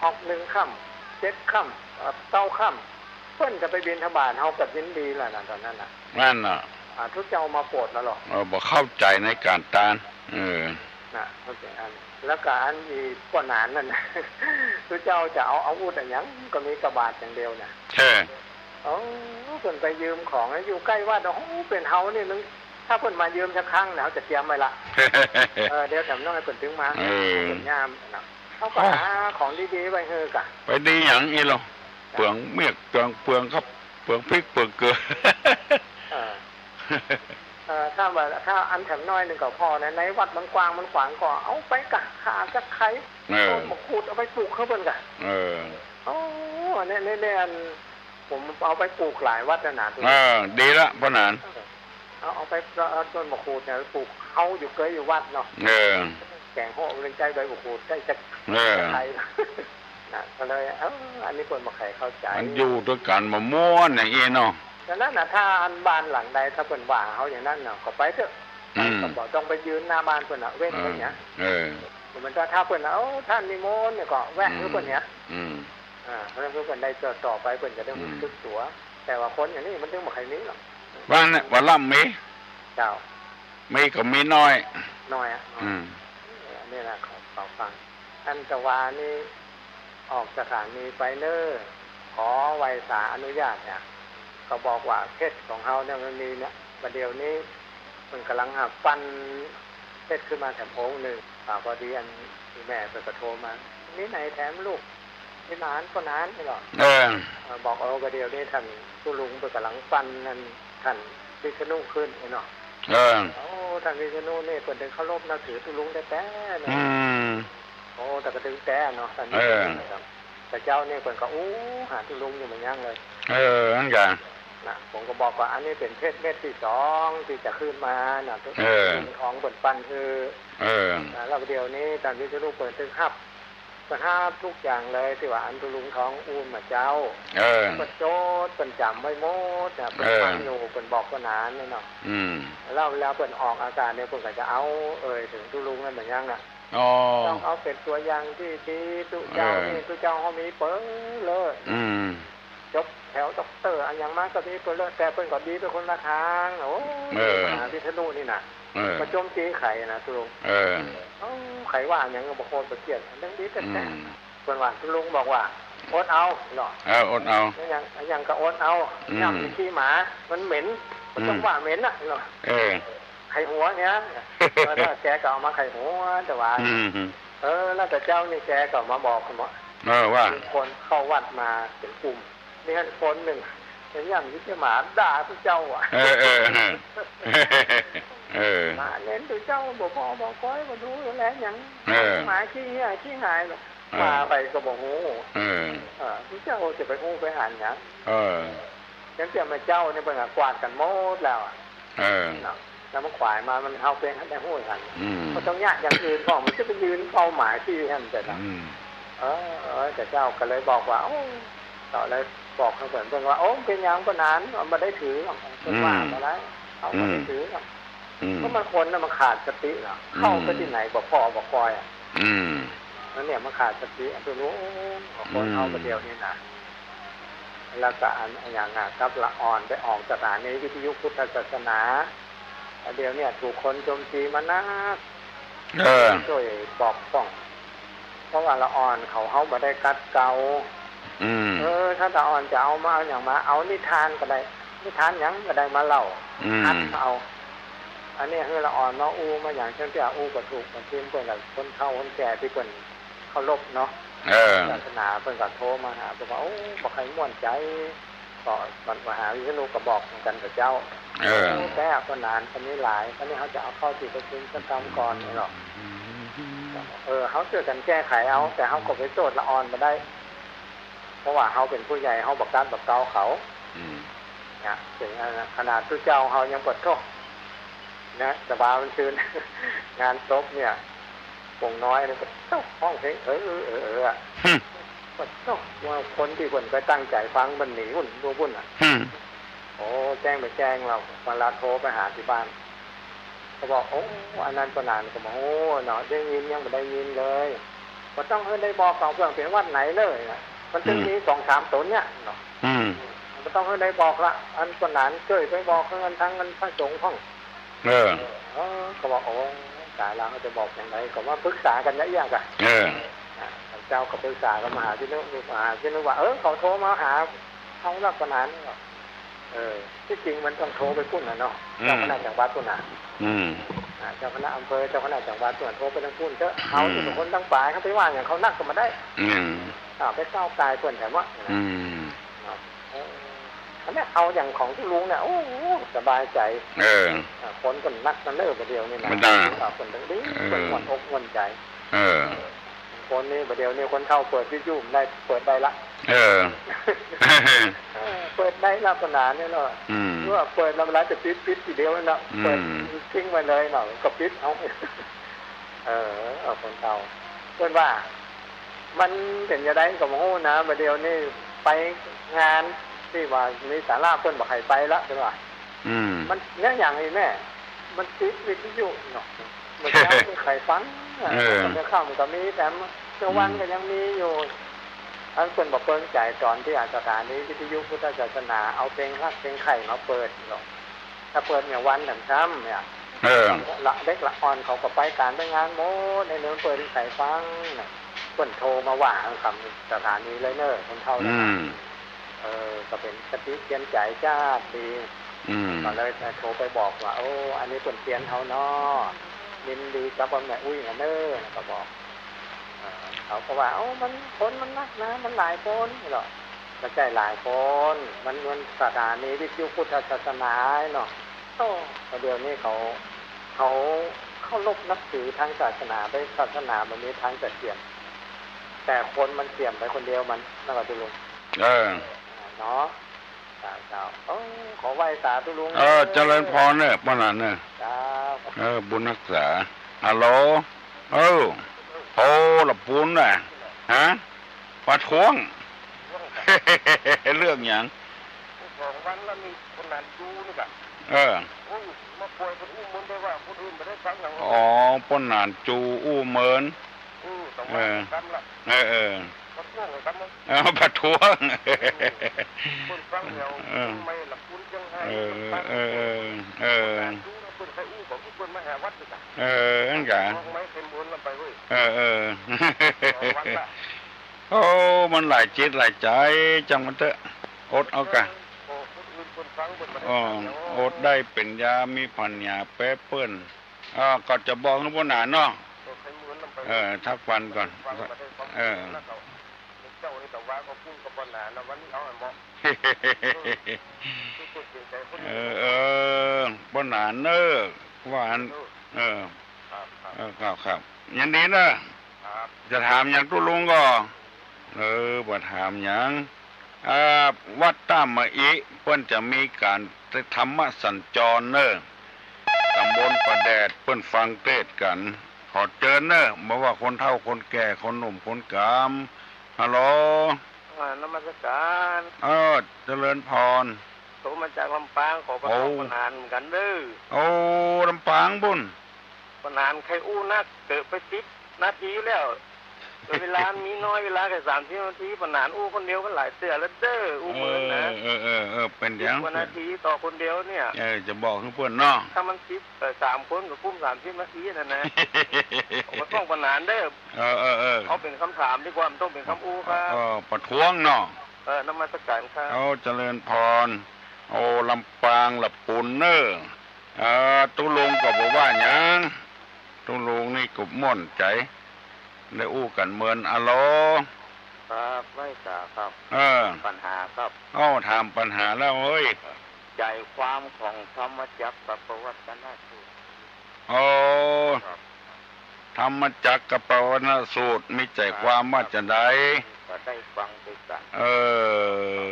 ออกหนึ่งค่ำ เจ็ดค่ำ เอ่อ เก้าค่ำ เปิ้นจะไปบิณฑบาต เฮาก็ยินดีแล้วนะ ต๋อนนั้นน่ะ นั่นน่ะ อ่า ตุ๊เจ้ามาโปรดแล้วเหรอ เออ บ่เข้าใจ๋ในก๋านตาน เออ น่ะ เข้าใจ๋อัน แล้วก็อันอีป้อหนานนั่นน่ะ ตุ๊เจ้าจะเอาอาวุธอะหยัง ก็มีกาบาดอย่างเดียวน่ะ เออ โอ้ เปิ้นไปยืมของอยู่ใก้วัด โอ้โห เป๋นเฮานี่นึง ถ้าเปิ้นมายืมสักครั้งนะ เฮาจะเตรียมไว้ละ เออ เดี๋ยวแถมน้อยเปิ้นตึงมา เออ เปิ้นยามนะ เฮาก็ โอ้ หาของดีๆ ไว้หื้อก่ะ ไปดีหยังอี้ลอ เปืองเมียก เปือง เปืองครับ เปืองพริก เปืองเกลือ เออ เออ ถ้าว่า ถ้าอันแถมน้อยนึ่งก็พอนะ ในวัดมันกว้างมันขวางก็เอาไปก่ะ ข่าตะไคร้ เออ ต้นมะขูดเอาไปปลูกหื้อเปิ้นก่ะ เออ โอ้ เนี่ย เนี่ย เนี่ย อัน ผมเอาไปปลูกหลายวัดแล้วนะ เออ ดีละ ป้อหนาน เอา เอาไป เอาต้นมะขูดเนี่ยไปปลูก เฮาอยู่เกยอยู่วัดเนาะ เออ แก๋งโฮะมันใจ๊ใบมะขูด ใจ๊จะ เออ ใจ๊นะ ก็เลย เออ อันนี้เปิ้นบ่ใค่เข้าใจ๋ มันอยู่ตวยกั๋นบ่ม่วนอย่างอี้เนาะ ฉะนั้นน่ะ ถ้าอันบ้านหลังใด ถ้าเปิ้นว่าเฮาอย่างนั้นเนาะ ก็ไปเถอะ อืม ก็บ่ต้องไปยืนหน้าบ้านเปิ้นน่ะ เว้นไว้เนี่ย เออ เหมือนถ้า ถ้าเปิ้นน่ะ โอ้ ต้านนิมนต์เนี่ย ก็แวะหื้อเปิ้นเนี่ย อืม อ่า เปิ้น เปิ้นได้ต่อ ต่อไปเปิ้นจะได้ อืม ฮู้สึกตั๋ว แต่ว่าคนอย่างนี้มันจึงบ่ใค่มีหรอก ว่าเนี่ย ว่าลำมี เจ้า มีก็มีน้อย น้อยอะ อืม เออ อันนี้แหละ เขา เขาฟัง อันตะวานี้ออกสถานีไปเน้อ ขอไหว้สาอนุญาตเนี่ย ก็บอกว่าเพชรของเฮาเนี่ยมันมีเนี่ย ประเดี๋ยวนี้มันก่ำลังหักปั้นเพชรขึ้นมาแถมองค์นึ่ง อ่า พอดีอันอีแม่เปิ้นก็โทรมา มีไหนแถมลูก มีหลานก็หลานนี่เนาะ เออ เออ บอก เออ ประเดี๋ยวนี้ต้านตุ๊ลุงเปิ้นก่ำลังปั้นนั่น ต้านวิษณุขึ้นนี่เนาะ เออ โอ้ ต้านวิษณุนี่เปิ้นตึงเคารพนับถือตุ๊ลุงแต๊ๆ เนาะ อืม โอ้ แต่ก็ตึงแต๊เนาะ ต้านวิษณุ เออ นะครับ แต่เจ้านี่เปิ้นก็อู้หาตุ๊ลุงอยู่บ่ยั้งเลย เออ นั่นกะ นะ ผมก็บอกว่าอันนี้เป๋นเพชรเม็ดตี้สองตี้จะขึ้นมานะ ตุ๊ลุง เออ ทองเปิ้นปั้นหื้อ เออ นะ แล้วเดี๋ยวนี้ต้านวิษณุเปิ้นตึงฮับ เปิ้นฮับกู้อย่างเลยตี้ว่าอันตุ๊ลุงทองอู้มาเจ้า เออ เปิ้นโจดเปิ้นจ๋ำไว้หมดนะ เปิ้น เออ ฟังอยู่ เปิ้นบอกก็หนานนี่เนาะ อืม แล้ว แล้วเปิ้นออกอากาศเนี่ยเปิ้นก็จะเอาเอ่ยเถิงตุ๊ลุงนั่นบ่ยั้งอะ อ๋อ ต้องเอาเป๋นตั๋วอย่างตี้ดี ตุ๊เจ้า เออ นี่ ตุ๊เจ้าเฮามีเป๋อเลย อืม จบแถวด็อกเตอร์อะหยังมาก็มีเป๋อเลย แต่เปิ้นก็ดีไปคนละตาง โอ้ เออ มหาวิษณุนี่นะ เออ ก็โจมตีใค่นะตุ๊ลุง เออ เอ้า ใค่ว่าหยังก็บ่โกรธบ่เกลียด เรื่องดีแต๊ๆ อืม เปิ้นว่าตุ๊ลุงบอกว่า อดเอาเนาะ เออ อดเอา อะหยัง อะหยังก็อดเอา อืม ย่ำขี้หมา มันเหม็น บ่ต้อง อืม ว่าเหม็นน่ะเนาะ เออ ไขหัวเนี่ย เออ แล้วแกก็เอามาไขหัว แต่ว่า อืม เออ แล้วแต่เจ้านี่แกก็มาบอกกันว่า เออ ว่า มีคนเข้าวัดมาเป๋นกลุ่ม มีคนนึ่ง เป๋นอย่างนี้จะมาด่าตุ๊เจ้าอะ เออ เออ เออ เออ มาเน้นตุ๊เจ้า บ่พอบ่ก้อย บ่ดูแลหยัง เออ หมาขี้เหี้ยขี้หาย เออ มาไปก็บ่ฮู้ เออ เออ ตุ๊เจ้าจะไปฮู้ไปหันหยัง เออ จังเตี้ยแม่เจ้านี่เปิ้นก็กวาดกั๋นหมดแล้วอะ เออ เนาะ แล้วมันขวายมา มันเฮาเป๋นได้ฮู้หัน อืม บ่ต้องยากอย่างอื่น เพราะมันจะไปยืนเฝ้าหมาขี้หันแต่ละ อืม เออ เออ แต่เจ้าก็เลยบอกว่า โอ้ ก็เลยบอกหื้อเปิ้น เปิ้นว่า โอ้ เป๋นหยังปานนั้น เอาบ่ได้ถือ เปิ้นว่า อืม บ่ได้ เอาบ่ได้ถือ อืม เพราะมันคนน่ะมันขาดสติเนาะ อืม เข้าไปตี้ไหนบ่พ้อบ่ก้อยอะ อืม นั่นเนี่ยมันขาดสติ ตุ๊ลุง คนเฮา อืม ประเดี๋ยวนี้นะ แล้วก็อัน อันอย่างอะ กับละอ่อนไปออกสถานีวิทยุพุทธศาสนา ประเดี๋ยวเนี่ยถูกคนโจมตีมานัก เออ ช่วยปกป้อง เพราะว่าละอ่อนเขา เฮาบ่ได้ขัดเกลา อืม เออ ถ้าละอ่อนจะเอามา เอาหยังมา เอานิทานก็ได้ นิทานหยังก็ได้มาเล่า อืม หัดเอา อันนี้หื้อละอ่อนมาอู้มาหยัง จังเตี้ยอู้บ่ถูกบ่ถิ่ม เปิ้นละคนเฒ่าคนแก่ตี้เปิ้นเคารพเนาะ เออ ศาสนา เปิ้นก็โทรมาหา เปิ้นว่า โอ้ บ่ใค่ม่วนใจ๋ ก็มันมาหาวิษณุก็บอกเหมือนกั๋นกับเจ้า เออ โอ้ แต่ก็นาน ก็มีหลาย ก็นี่เฮาจะเอาเข้าตี้ประชุมสักกำก่อนนี่หรอก เออ เฮาจ้วยกั๋นแก้ไขเอา แต่เฮาก็ไปโต้ษละอ่อนบ่ได้ เพราะว่าเฮาเป๋นผู้ใหญ่ เฮาบ่กัดบ่เกลาเขา อืม เนี่ย เป๋นอันนั้น ขนาดตุ๊เจ้าเฮายังปะโท้ นะ แต่ว่ามันคืน งานศพเนี่ย ปงน้อยนี่ปะโท้ ฮ้องเพลง เออ เออ เออ เออ อะ หึ ปะโท้ ว่าคนตี้เปิ้นไปตั้งใจ๋ฟัง เปิ้นหนีปุ้น ดูปุ้นอะ หึ โอ้ แจ้งบ่แจ้งหรอก เวลาโทรไปหาตี้บ้าน ก็บอก โอ้ อันนั้นป้อหนานก็บอก โอ้ เนาะ ได้ยินยังบ่ได้ยินเลย บ่ต้องหื้อได้บอกเขาเปื้อนเป๋นวัดไหนเลยนะ มันจึง อืม มีสองสามต๋นเนี่ยเนาะ อืม บ่ต้องหื้อได้บอกละ อันป้อหนานจ้วยไปบอกอันตังอันพระสงฆ์พ่อง เออ เออ ก็บอก โอ้ ต๋ายละ เขาจะบอกอย่างไร ก็มาปรึกษากั๋นละเอี้ยก่ะ เออ อ่า เจ้าก็ปรึกษากั๋น มหาวิษณุ มหาวิษณุว่า เออ เขาโทรมาหา เขาละป้อหนาน เออ ตี้จริงมันต้องโทรไปปุ้นน่ะเนาะ อืม เจ้าคณะจังหวัดปุ้นน่ะ อืม อ่า เจ้าคณะอำเภอ เจ้าคณะจังหวัดปุ้นน่ะ โทรไปตางปุ้นเต๊อะ อืม เขาตี้คนตังป๋าย เขาไปว่าหยังเขานักก็บ่ได้ อืม อ่า ไปก้าวก่ายเปิ้นแถมวะ อืม เนาะ เออ อันเนี้ยเอาอย่างของตุ๊ลุงเนี่ย โอ้โห สบายใจ๋ เออ อ่า คนก็นักกันเน่อบ่าเดี่ยวนี้นะ บ่ได้ อ่า เปิ้นตังดี เออ เปิ้นม่วนอกม่วนใจ๋ เออ คนนี้บ่าเดี่ยวนี้คนเฒ่าเปิดวิทยุได้ เปิดได้ละ เออ เออ เปิดได้ละป้อหนานเนี่ยเนาะ อืม เมื่อเปิดแล้วมันจะปิด ปิดทีเดียวเนาะ อืม เปิดทิ้งไว้เลยเนาะ ก็ปิดเอา เออ เอาคนเฒ่า เปิ้นว่า มันเป๋นจะไดก็บ่ฮู้นะ บ่าเดี่ยวนี้ไปงานตี้ว่ามีศาลาเปิ้นบ่ใค่ไปละ เปิ้นว่า อืม มันเนี่ยอย่างนี้แม่ มันติดวิทยุเนาะ เมื่อเจ๊ามีใค่ฟังอะ เออ เมื่อค่ำก็มี แต่เมื่อวันก็ยังมีอยู่ อันเปิ้นบ่เปิงใจ๋ต๋อนตี้อาสถานีวิทยุพุทธศาสนา เอาเพลงฮักเพลงใค่มาเปิดเนาะ ถ้าเปิดเนี่ยวันหนึ่งซ้ำเนี่ย เออ ละเด็กละอ่อนเขาก็ไปก๋านไปงานหมด ในเมืองเปิ้นใค่ฟังน่ะ เปิ้นโทรมาว่าคำสถานีเลยเน่อ คนเฒ่า อืม เออ ก็เป๋นคติเตื๋อนใจ๋จ๊าดดี อืม ก็เลยโทรไปบอกว่า โอ้ อันนี้เปิ้นเตื๋อนเฮาเนาะ ยินดีกับป้อแม่อุ๊ยเน่อ ก็บอก เออ เขาก็ว่า โอ้ มันคนมันนักนะ มันหลายคนเนาะ บ่ใจ้หลายคน มัน มันสถานีวิทยุพุทธศาสนาเนาะ โอ้ แต่เดี๋ยวนี้เขา เขาเคารพนับถือทางศาสนา ไปศาสนาบ่มีทางจะเสื่อม แต่คนมันเสื่อมไปคนเดียวมัน นั่นแหละตุ๊ลุง เออ เนาะ เจ้า เจ้า โอ้ ขอไหว้สาตุ๊ลุง เออ เจริญพรเน่อ ป้อหนานเน่อ เจ้า เออ บุญฮักษา ฮัลโหล เออ โอ้ ละปูนน่ะ ฮะ ประท้วง เรื่องหยัง สองวันแล้วนี่ ป้อหนานจูนี่กะ เออ โอ้ย มาป่วยเปิ้นอู้เมินได้ว่า คนอื่นบ่ได้ฟังหยัง อ๋อ ป้อหนานจูอู้เมิน อืม สองวัน เออ สามละ เออ เออ ประท้วงเลยครับเนาะ เออ ประท้วง อืม คนฟังแล้ว เออ ไม่ละคุณจังไห้ เออ คนฟัง เออ เออ เออ ป้อหนานจูนะ เปิ้นใค่อู้บอกเปิ้นมาหาวัดนี่กะ เออ อั้นกะ ไม่ใค่เมินลำไปเว้ย เออ เออ สองวันละ โอ้ มันหลายจิตหลายใจ๋ จังมันเต๊อะ อดเอากะ โอ้ คนอื่นคนฟังเปิ้นมาได้ อ๋อ ฟังแล้ว อดได้เป๋นยา มีปัญญาแปรเปื้อน อ่า ก็จะบอกหื้อป้อหนานเนาะ เออ ใค่เมินลำไป เออ สักวันก่อน เออ เจ้านี่ก็ว่าก็พูดกับป้อหนานนะ วันนี้เอาให้เหมาะ เออ เออ ป้อหนานเน่อ ว่าอั้น เออ ครับ ครับ เออ ครับ ครับ ยินดีเน่อ ครับ จะถามหยังตุ๊ลุงก่อ เออ บ่ถามหยัง อ่า วัดต้ามะอิ เปิ้นจะมีก๋านธรรมสัญจรเน่อ ต๋ำบลป่าแดด เปิ้นฟังเตสน์กั๋น ขอเจิญเน่อ บ่ว่าคนเฒ่าคนแก่ คนหนุ่มคนก๋าม ฮัลโหล อ่า นมัสก๋าน เออ เจริญพร โทรมาจากลำปาง ขอประท้วง โอ้ ป้อหนานเหมือนกั๋นเน่อ โอ้ ลำปางปุ้น ป้อหนานใค่อู้นัก เกิดไปสิบนาทีแล้ว เวลามีน้อย เวลาแค่สามสิบนาที ป้อหนานอู้คนเดียวมันหลายเตื้อแล้วเน่อ อู้เมินนะ เออ เออ เออ เออ เป๋นหยัง สิบกว่านาทีต่อคนเดียวเนี่ย เออ จะบอกหื้อเปิ้นเนาะ ถ้ามันสิบ เออ สามคนก็กุ้มสามสิบนาทีนั่นนะ ผมก็ต้องป้อหนานเน่อ เออ เออ เออ เอาเป๋นกำถามดีกว่า บ่ต้องเป๋นกำอู้ครับ เออ ประท้วงเนาะ เออ นมัสก๋านครับ โอ้ เจริญพร โอ้ ลำปางละปูนเน่อ เอ่อ ตุ๊ลุงก็บ่ว่าหยัง ตุ๊ลุงนี่ก็ม่วนใจ๋ ได้อู้กั๋นเมิน อะโหล ครับ ไหว้สาครับ เออ ปัญหาครับ อ้อ ถามปัญหาแล้วเฮ้ย ใจ๋ความของธรรมจักรกัปปวัตตนสูตร อ๋อ ครับ ธรรมจักรกัปปวัตตนสูตร มีใจ๋ความว่าจะใด ก็ได้ฟังด้วยกั๋น เอ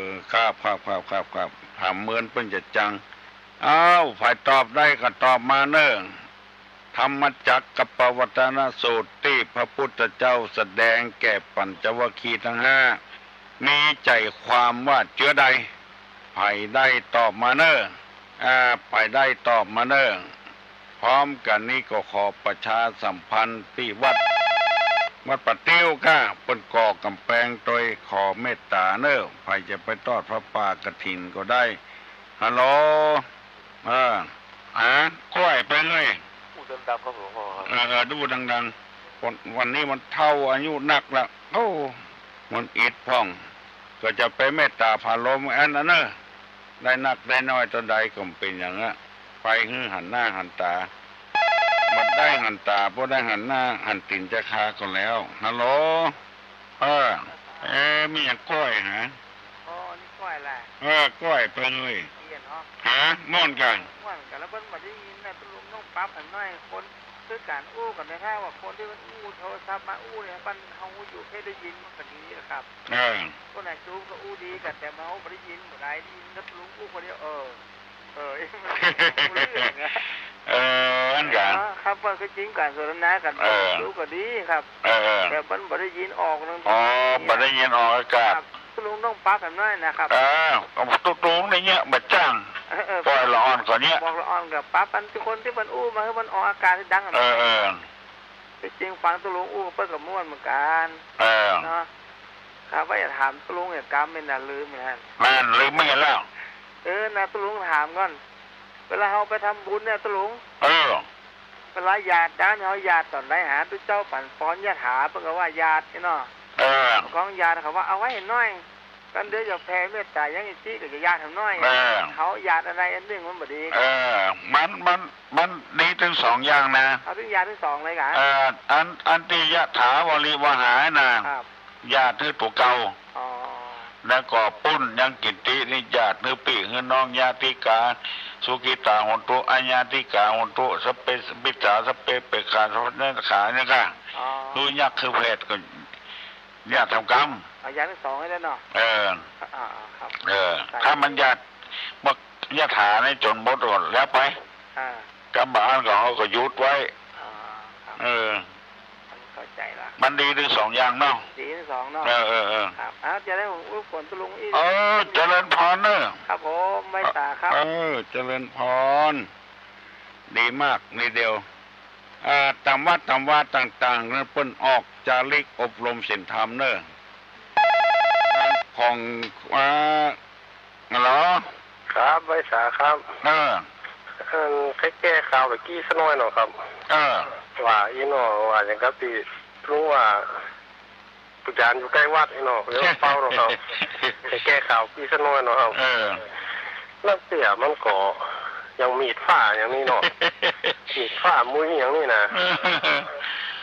อ ครับ ครับ ถามเมินเปิ้นจะจัง อ้าว ใผตอบได้ก็ตอบมาเน่อ ธรรมจักรกัปปวัตตนสูตรตี้พระพุทธเจ้าแสดงแก่ปัญจวัคคีย์ตังห้า มีใจ๋ความว่าเจื้อใด ใผได้ตอบมาเน่อ อ่า ใผได้ตอบมาเน่อ พร้อมกั๋นนี้ก็ขอประชาสัมพันธ์ตี้วัด วัดป่าติ้วก้า เปิ้นก่อก๋ำแปงโตย ขอเมตต๋าเน่อ ใผจะไปตอดผ้าป่ากฐินก็ได้ ฮัลโหล เออ ฮะ ก้อยไปเลย อู้ดังๆ ครับหลวงพ่อครับ เออ เออ อู้ดังๆ วัน วันนี้มันเฒ่าอายุนักละ โอ้ มันอิดพ่อง ก็จะไปเมตต๋าผาลมอันนั้นเน่อ ได้นักได้น้อยเต้าใดก็บ่เป๋นหยังอะ ไปหื้อหันหน้าหันต๋า บ่ได้หันต๋า บ่ได้หันหน้าหันตี๋นจะคาก็แล้ว ฮัลโหล เออ เอ๊ะ มีหยังก้อยหา อ๋อ นี่ก้อยแหละ เออ ก้อยไปเลย เอียนเนาะ ฮะ ม่วนกั๋น ม่วนกั๋น แล้วเปิ้นบ่ได้ยินนะ ตกลงต้องปรับหันหน้อย คน คือก๋านอู้กั๋นนะ ถ้าว่าคนตี้มันอู้โทรศัพท์มาอู้เนี่ย ปัญหาหูอยู่แค่ได้ยินมันก็ดีแล้วครับ เออ คนไหนจู๊ก็อู้ดีกั๋น แต่เฮาบ่ได้ยิน บ่ได้ยิน แล้วลุงอู้คนเดียว เออ เออ บ่รู้เรื่องอะ เออ อันกั๋น อ๋อ ครับ มันก็จริง ก๋านสนทนากั๋น เออ รู้ก็ดีครับ เออ เออ แต่มันบ่ได้ยินออกนะ อ๋อ บ่ได้ยินออกอากาศ ครับ ลุงต้องปรับหันหน้อยนะครับ เออ ก็ตกลงในเนี้ยบ่จ้าง เออ เออ ปล่อยละอ่อนก่อนเนี้ย บอกละอ่อนกับปรับอันตี้คนตี้มันอู้มาหื้อมันออกอากาศดังอะ เออ เออ ตี้จริงฟังตกลงอู้เปิ้นก็ม่วนเหมือนกั๋น เออ เนาะ ครับ ว่าจะถามตกลงอย่างกำเป๋นน่ะลืมนะ นั่น ลืมไม่เห็นแล้ว เออ นะตกลงถามก่อน เวลาเฮาไปทำบุญเนี่ยตกลง เออ เวลาหยาดน้ำเฮาหยาดต๋อนใดหา ตุ๊เจ้าปั๋นปอนยะถา เปิ้นก็ว่ายาดนี่เนาะ เออ ของหยาดเขาว่าเอาไว้ให้หน้อย กันเดี๋ยวจะแผ่เมตต๋ายังอิติก็จะหยาดให้หน้อย เออ เฮาหยาดอันใดอันนึ่งมันบ่ดี เออ มัน มัน มันดีตึงสองอย่างนะ เอาตึงหยาดตึงสองเลยกะ เออ อัน อันตี้ยะถาวริวหานะ ครับ หยาดหื้อตั๋วเก่า อ๋อ แล้วก็ปุ้นยังกิตตินี่หยาดหื้อปี้หื้อน้อง ญาติกา สุขิตา โหนตุ อญาติกา โหนตุ สัพเพ สัพพิสา สัพเพ เปกขา สัพพะเนรคา เนี่ยค่ะ อ๋อ หื้อยักษ์หื้อเผตก็หยาดต๋ามกำ เอาหยาดตึงสองให้ได้เนาะ เออ อ่า อ่า ครับ เออ ใส่ ถ้ามันหยาด บักยะถานี่จ๋นหมดก่อนแล้วไป อ่า กำบ่าอั้นก็เฮาก็หยุดไว้ อ่า ครับ เออ เข้าใจ๋ละ มันดีตึงสองอย่างเนาะ ดีตึงสองเนาะ เออ เออ เออ ครับ อ้าว จะได้ผมอู้ฝนตกลงอี้ เออ เจริญพรเน่อ ครับผม ไหว้สาครับ เออ เจริญพร ดีมาก นี่เดียว อ่า ต๋ามวัดต๋ามวาต่างๆ นั้นเปิ้นออกจาริกอบรมศีลธรรมเน่อ ของ อ่า ฮัลโหล ครับ ไหว้สาครับ เออ เอิ่ม ใค่แก้ข่าวไปกี้สักหน้อยเนาะครับ เออ ว่าอี้เนาะ ว่าหยังกับตี้ลุงว่า ปู่จารย์อยู่ใก้วัดอี้เนาะ เดี๋ยวเฝ้าเนาะครับ ใค่แก้ข่าวกี้สักหน้อยเนาะครับ เออ นักเตี้ยมันก็ยังมีดฝ้าอย่างนี้เนาะ มีดฝ้ามุ้ยอย่างนี้นะ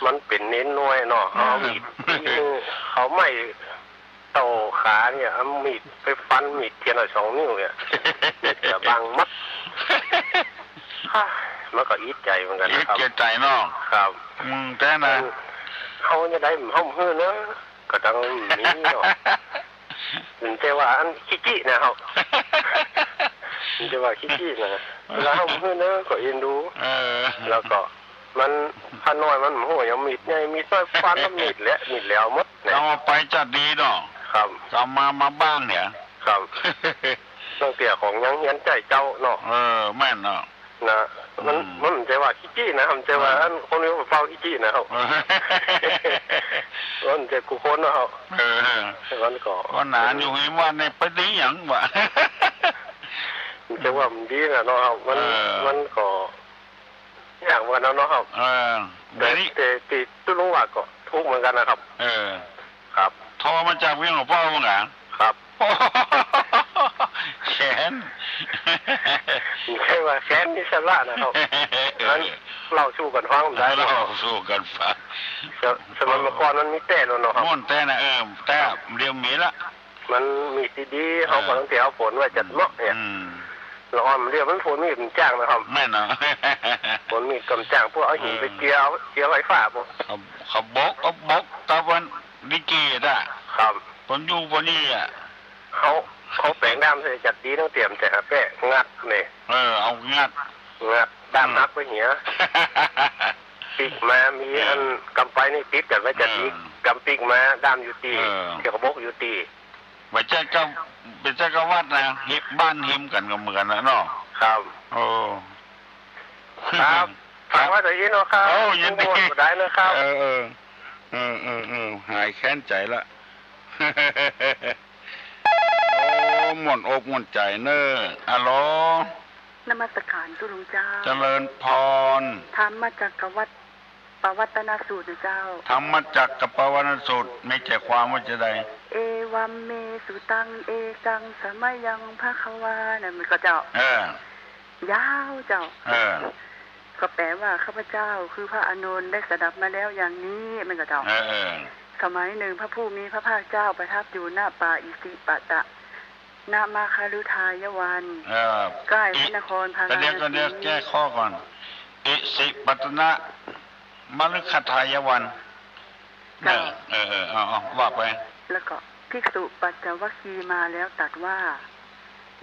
มันเป๋นเณรน้อยเนาะ เอามีดยิงเขาไหม้ เต้าขาเนี่ย เอามีดไปฟันมีดเตียนเอาสองนิ้วเนี่ย จะบังมัด ฮ่า มันก็อิดใจ๋เหมือนกั๋นนะครับ อิดใจ๋เนาะ ครับ อืม แต๊นะ เฮาจะได้เฮาหื้อเนาะ ก็ต้องมีเนาะ มันจะว่าอันขี้จี้นะครับ มันจะว่าขี้จี้นะ เวลาเฮาหื้อเนาะ ก็เอ็นดู เออ แล้วก็ มัน ข้าน้อยมันบ่ฮู้หยัง มีดใหญ่ มีดน้อย ฟันแล้วมีดแหละ มีดแหลมหมดเนี่ย เอาไปจัดดีเนาะ ครับ เอามา มาบ้านเนี่ย ครับ ตั้งแต่ของยังเฮียนใจ๋เจ้าเนาะ เออ แม่นเนาะ นะ มัน อืม มันบ่ใจ้ว่าขี้จี้นะ มันบ่ใจ้ว่า เออ อันคนนี้เฝ้าขี้จี้นะครับ เออ มันบ่ใจ้กู้คนนะครับ เออ มันก็ ก็หนาอยู่ไงว่าเนี่ย ไปดีหยังวะ มันบ่ใจ้ว่ามันดีนะเนาะครับ มัน เออ มันก็ ยากเหมือนกั๋นเนาะครับ เออ แต่ เดี๋ยวนี้ แต่ตี้ตุ๊ลุงว่าก็ถูกเหมือนกั๋นนะครับ เออ ครับ โทรมาจากเวียงหลวงป้อเหมือนกั๋น ครับ แค้น บ่ใจ้ว่าแค้นนี่สาระนะครับ เออ อันเล่าสู่กั๋นฟังได้เนาะ เล่าสู่กั๋นฟัง ส- สมัยเมื่อก่อนมันมีแต๊แล้วเนาะครับ ม่วนแต๊นะ เออ แต๊ ครับ เดี๋ยวมีละ มันมีดดีๆ เฮาก็ เออ ตั้งแต่เอาฝนไว้จัดเหมาะเนี่ย อืม ละอ่อนเดี๋ยวมันฝนมีดมันจ้างนะครับ แม่นเนาะ ฝนมีดก็มันจ้าง พวกเอาหินไป เออ เจีย เจียไฟฟ้าพวก เขา เขาบก เอาบกตะวันลิเกอะ ครับ ผมอยู่บนนี้อะ เขา เขาแป๋งด้ามใส่จัดดีตั้งแต่มันจะหาแป้งัดเนี่ย เออ เอางัด งัด ด้าม อืม หักไปเหีย ปิ๊กมา มี เออ อันกำไปนี่ติดกั๋นไว้จัดดี เออ กำปิ๊กมา ด้ามอยู่ตี้ เออ เกี่ยวกับบกอยู่ตี้ บ่ใจ้กา บ่ใจ้กาวัดนะ ฮิม บ้านฮิมกั๋นก็เหมือนกั๋นนะเนาะ ครับ โอ้ ครับ ครับ ฟังว่าจะยินเนาะครับ โอ้ ยินดี ม่วนบ่ได้นะครับ เออ เออ เออ เออ เออ หายแค้นใจ๋ละ โอ้ ม่วนอกม่วนใจ๋เน่อ อะโหล นมัสการตุ๊ลุงเจ้า เจริญพร ธรรมจักรวัตร ปวัตตนสูตรนะเจ้า ธรรมจักรกัปปวัตตนสูตร มีใจ๋ความว่าจาใด เอวัมเมสุตัง เอกังสมัยยังภะคะวา นั่นมันก็เจ้า เออ ยาวเจ้า เออ ก็แป๋ว่า ข้าพเจ้าคือพระอานนท์ได้สดับมาแล้วอย่างนี้ มันก็เจ้า เออ เออ สมัยหนึ่งพระผู้มีพระภาคเจ้าประทับอยู่ ณ ป่าอิสิปตนมคฤทายวัน เออ ใกล้พระนครพาราณสี เดี๋ยวก่อน เดี๋ยวแก้ข้อก่อน อิสิปตนมฤคทายวัน เจ้า เออ เออ เออ เอา เอา ว่าไป แล้วก็ภิกษุปัญจวัคคีย์มาแล้วตรัสว่า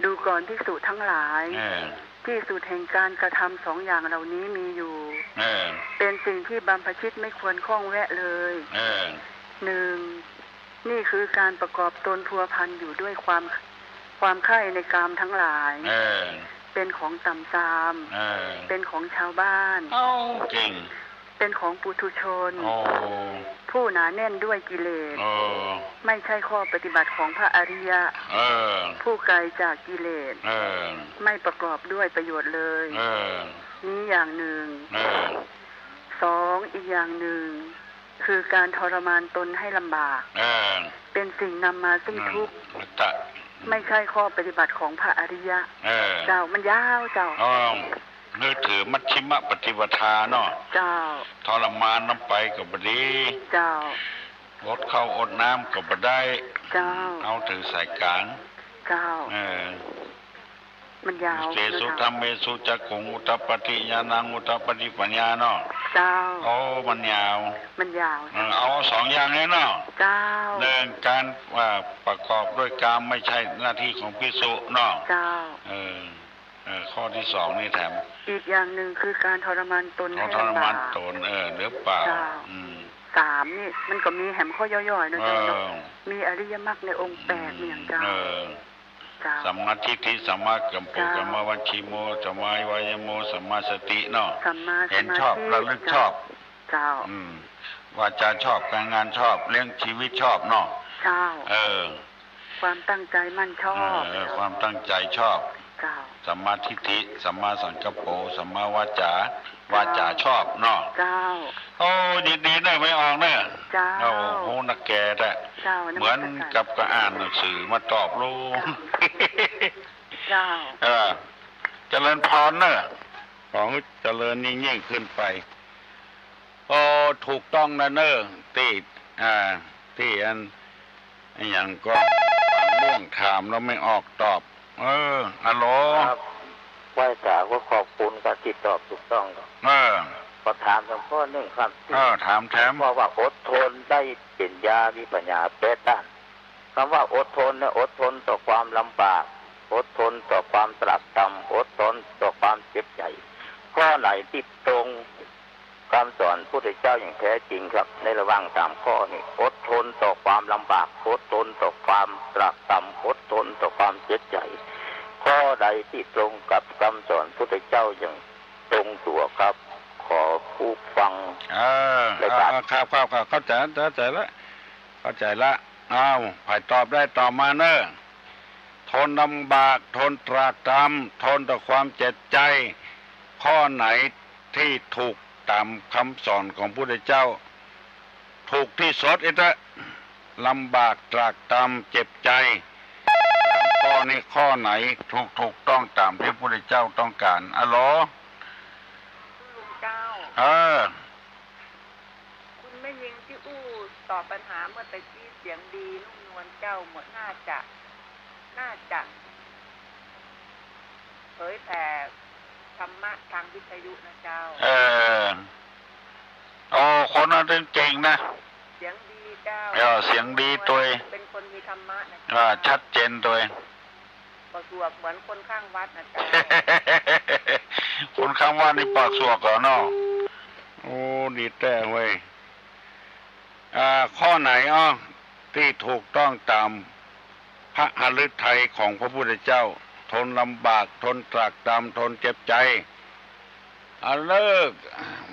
ดูก่อนภิกษุทั้งหลาย เออ ที่สุดแห่งการกระทำสองอย่างเหล่านี้มีอยู่ เออ เป็นสิ่งที่บรรพชิตไม่ควรข้องแวะเลย เออ หนึ่ง นี่คือการประกอบตนพัวพันอยู่ด้วยความ ความใคร่ในกามทั้งหลาย เออ เป็นของต่ำทราม เออ เป็นของชาวบ้าน เอ้า เก่ง เป็นของปุถุชน โอ้ ผู้หนาแน่นด้วยกิเลส โอ้ ไม่ใช่ข้อปฏิบัติของพระอริยะ เออ ผู้ไกลจากกิเลส เออ ไม่ประกอบด้วยประโยชน์เลย เออ นี้อย่างหนึ่ง เออ สอง อีกอย่างหนึ่ง คือการทรมานตนให้ลำบาก เออ เป็นสิ่งนำมาซึ่งทุกข์ อืม ไม่ใจ้ข้อปฏิบัติของพระอริยะ เออ เจ้า มันยาวเจ้า อ๋อ นึกถือมัชฌิมปฏิปทาเนาะ เจ้า ทรมานนำไปก็บ่ดี เจ้า อดข้าวอดน้ำก็บ่ได้ เจ้า เอาถือสายกลาง เจ้า เออ มันยาว เตสุ เจ้า ธัมเมสุจักขุงอุทธัปปติ ญาณังอุทธัปปติ ปัญญาเนาะ เจ้า โอ้ มันยาว มันยาว เออ เอาสองอย่างนี้เนาะ เจ้า หนึ่ง การ อ่า ประกอบด้วยกามไม่ใช่หน้าที่ของภิกษุเนาะ เจ้า เออ เออ ข้อที่สองนี่แถม อีกอย่างหนึ่งคือการทรมานตนให้ลำบาก ทรมานตน เออ หรือเปล่า เจ้า อืม สาม นี่มันก็มีแหมข้อย่อยๆ นะเจ้าเนาะ เออ มีอริยมรรคในองค์แปด อืม นี่อย่างเจ้า เออ เจ้า สัมมาทิฏฐิ สัมมากัมโป เจ้า สัมมาวจีโม สัมมาวายโม สัมมาสติเนาะ สัมมาสมาธิ เห็นชอบ ระลึกชอบ เจ้า อืม วาจาชอบ การงานชอบ เลี้ยงชีวิตชอบเนาะ เจ้า เออ ความตั้งใจมั่นชอบ เออ ความตั้งใจชอบ เจ้า สัมมาทิฏฐิ สัมมาสังกัปโป สัมมาวาจา เจ้า วาจาชอบเนาะ เจ้า โอ้ ยินดีเน่อ แม่ออกเน่อ เจ้า โอ้โห นักแก่แต๊ เจ้า เหมือนกับก็อ่านหนังสือมาตอบลูก เจ้า เออ เจริญพรเน่อ ขอเจริญยิ่งๆ ขึ้นไป โอ้ ถูกต้องนะเน่อ ตี้ อ่า ตี้อัน อะหยังก็ ม่วงถามแล้วแม่ออกตอบ เออ อะโหล ครับ ไหว้สาก็ขอบคุณครับ ตี้ตอบถูกต้องครับ เออ ขอถามเถิงข้อนึ่งครับ เออ ถามแถม เพราะว่าอดทนได้เป๋นญา มีปัญญาแปดด้าน กำว่าอดทนเนี่ย อดทนต่อความลำบาก อดทนต่อความตรากตรำ อดทนต่อความเจ็บใจ๋ ข้อไหนตี้ตรงกำสอนพุทธเจ้าอย่างแท้จริงครับ ในระหว่างสามข้อนี้ อดทนต่อความลำบาก อดทนต่อความตรากตรำ อดทนต่อความเจ็บใจ๋ ข้อใดตี้ตรงกับกำสอนพุทธเจ้าอย่างตรงตั๋วครับ ขอผู้ฟัง เออ รายการ เออ ครับ ครับ ครับ เข้าใจ๋ เข้าใจ๋ละ เข้าใจ๋ละ อ้าว ใผตอบได้ตอบมาเน่อ ทนลำบาก ทนตรากตรำ ทนต่อความเจ็บใจ๋ ข้อไหนตี้ถูกต๋ามกำสอนของพุทธเจ้า ถูกตี้สุด อิเต๊อะ ลำบาก ตรากตรำ เจ็บใจ๋ ข้อนี้ข้อไหนถูก ถูกต้องต๋ามตี้พุทธเจ้าต้องก๋าน อะโหล ลุงเจ้า เออ คุณแม่ญิงตี้อู้ตอบปัญหาเมื่อตะกี้เสียงดีนุ่มนวลเจ้า เหมือนน่าจะ น่าจะเผยแผ่ธรรมะทางวิทยุนะเจ้า เออ โอ้ คนนั้นเก่งนะ เสียงดีเจ้า เออ เสียงดีตวย เป็นคนมีธรรมะนะเจ้า อ่า ชัดเจนตวย ปากสวกเหมือนคนข้างวัดนะเจ้า คนข้างวัดนี่ปากสวกเหรอเนาะ โอ้ ดีแต๊เว้ย อ่า ข้อไหนอ้อ ตี้ถูกต้องต๋าม พระหฤทัยของพระพุทธเจ้า ทนลำบาก ทนตรากตรำ ทนเจ็บใจ๋ เอาเลิก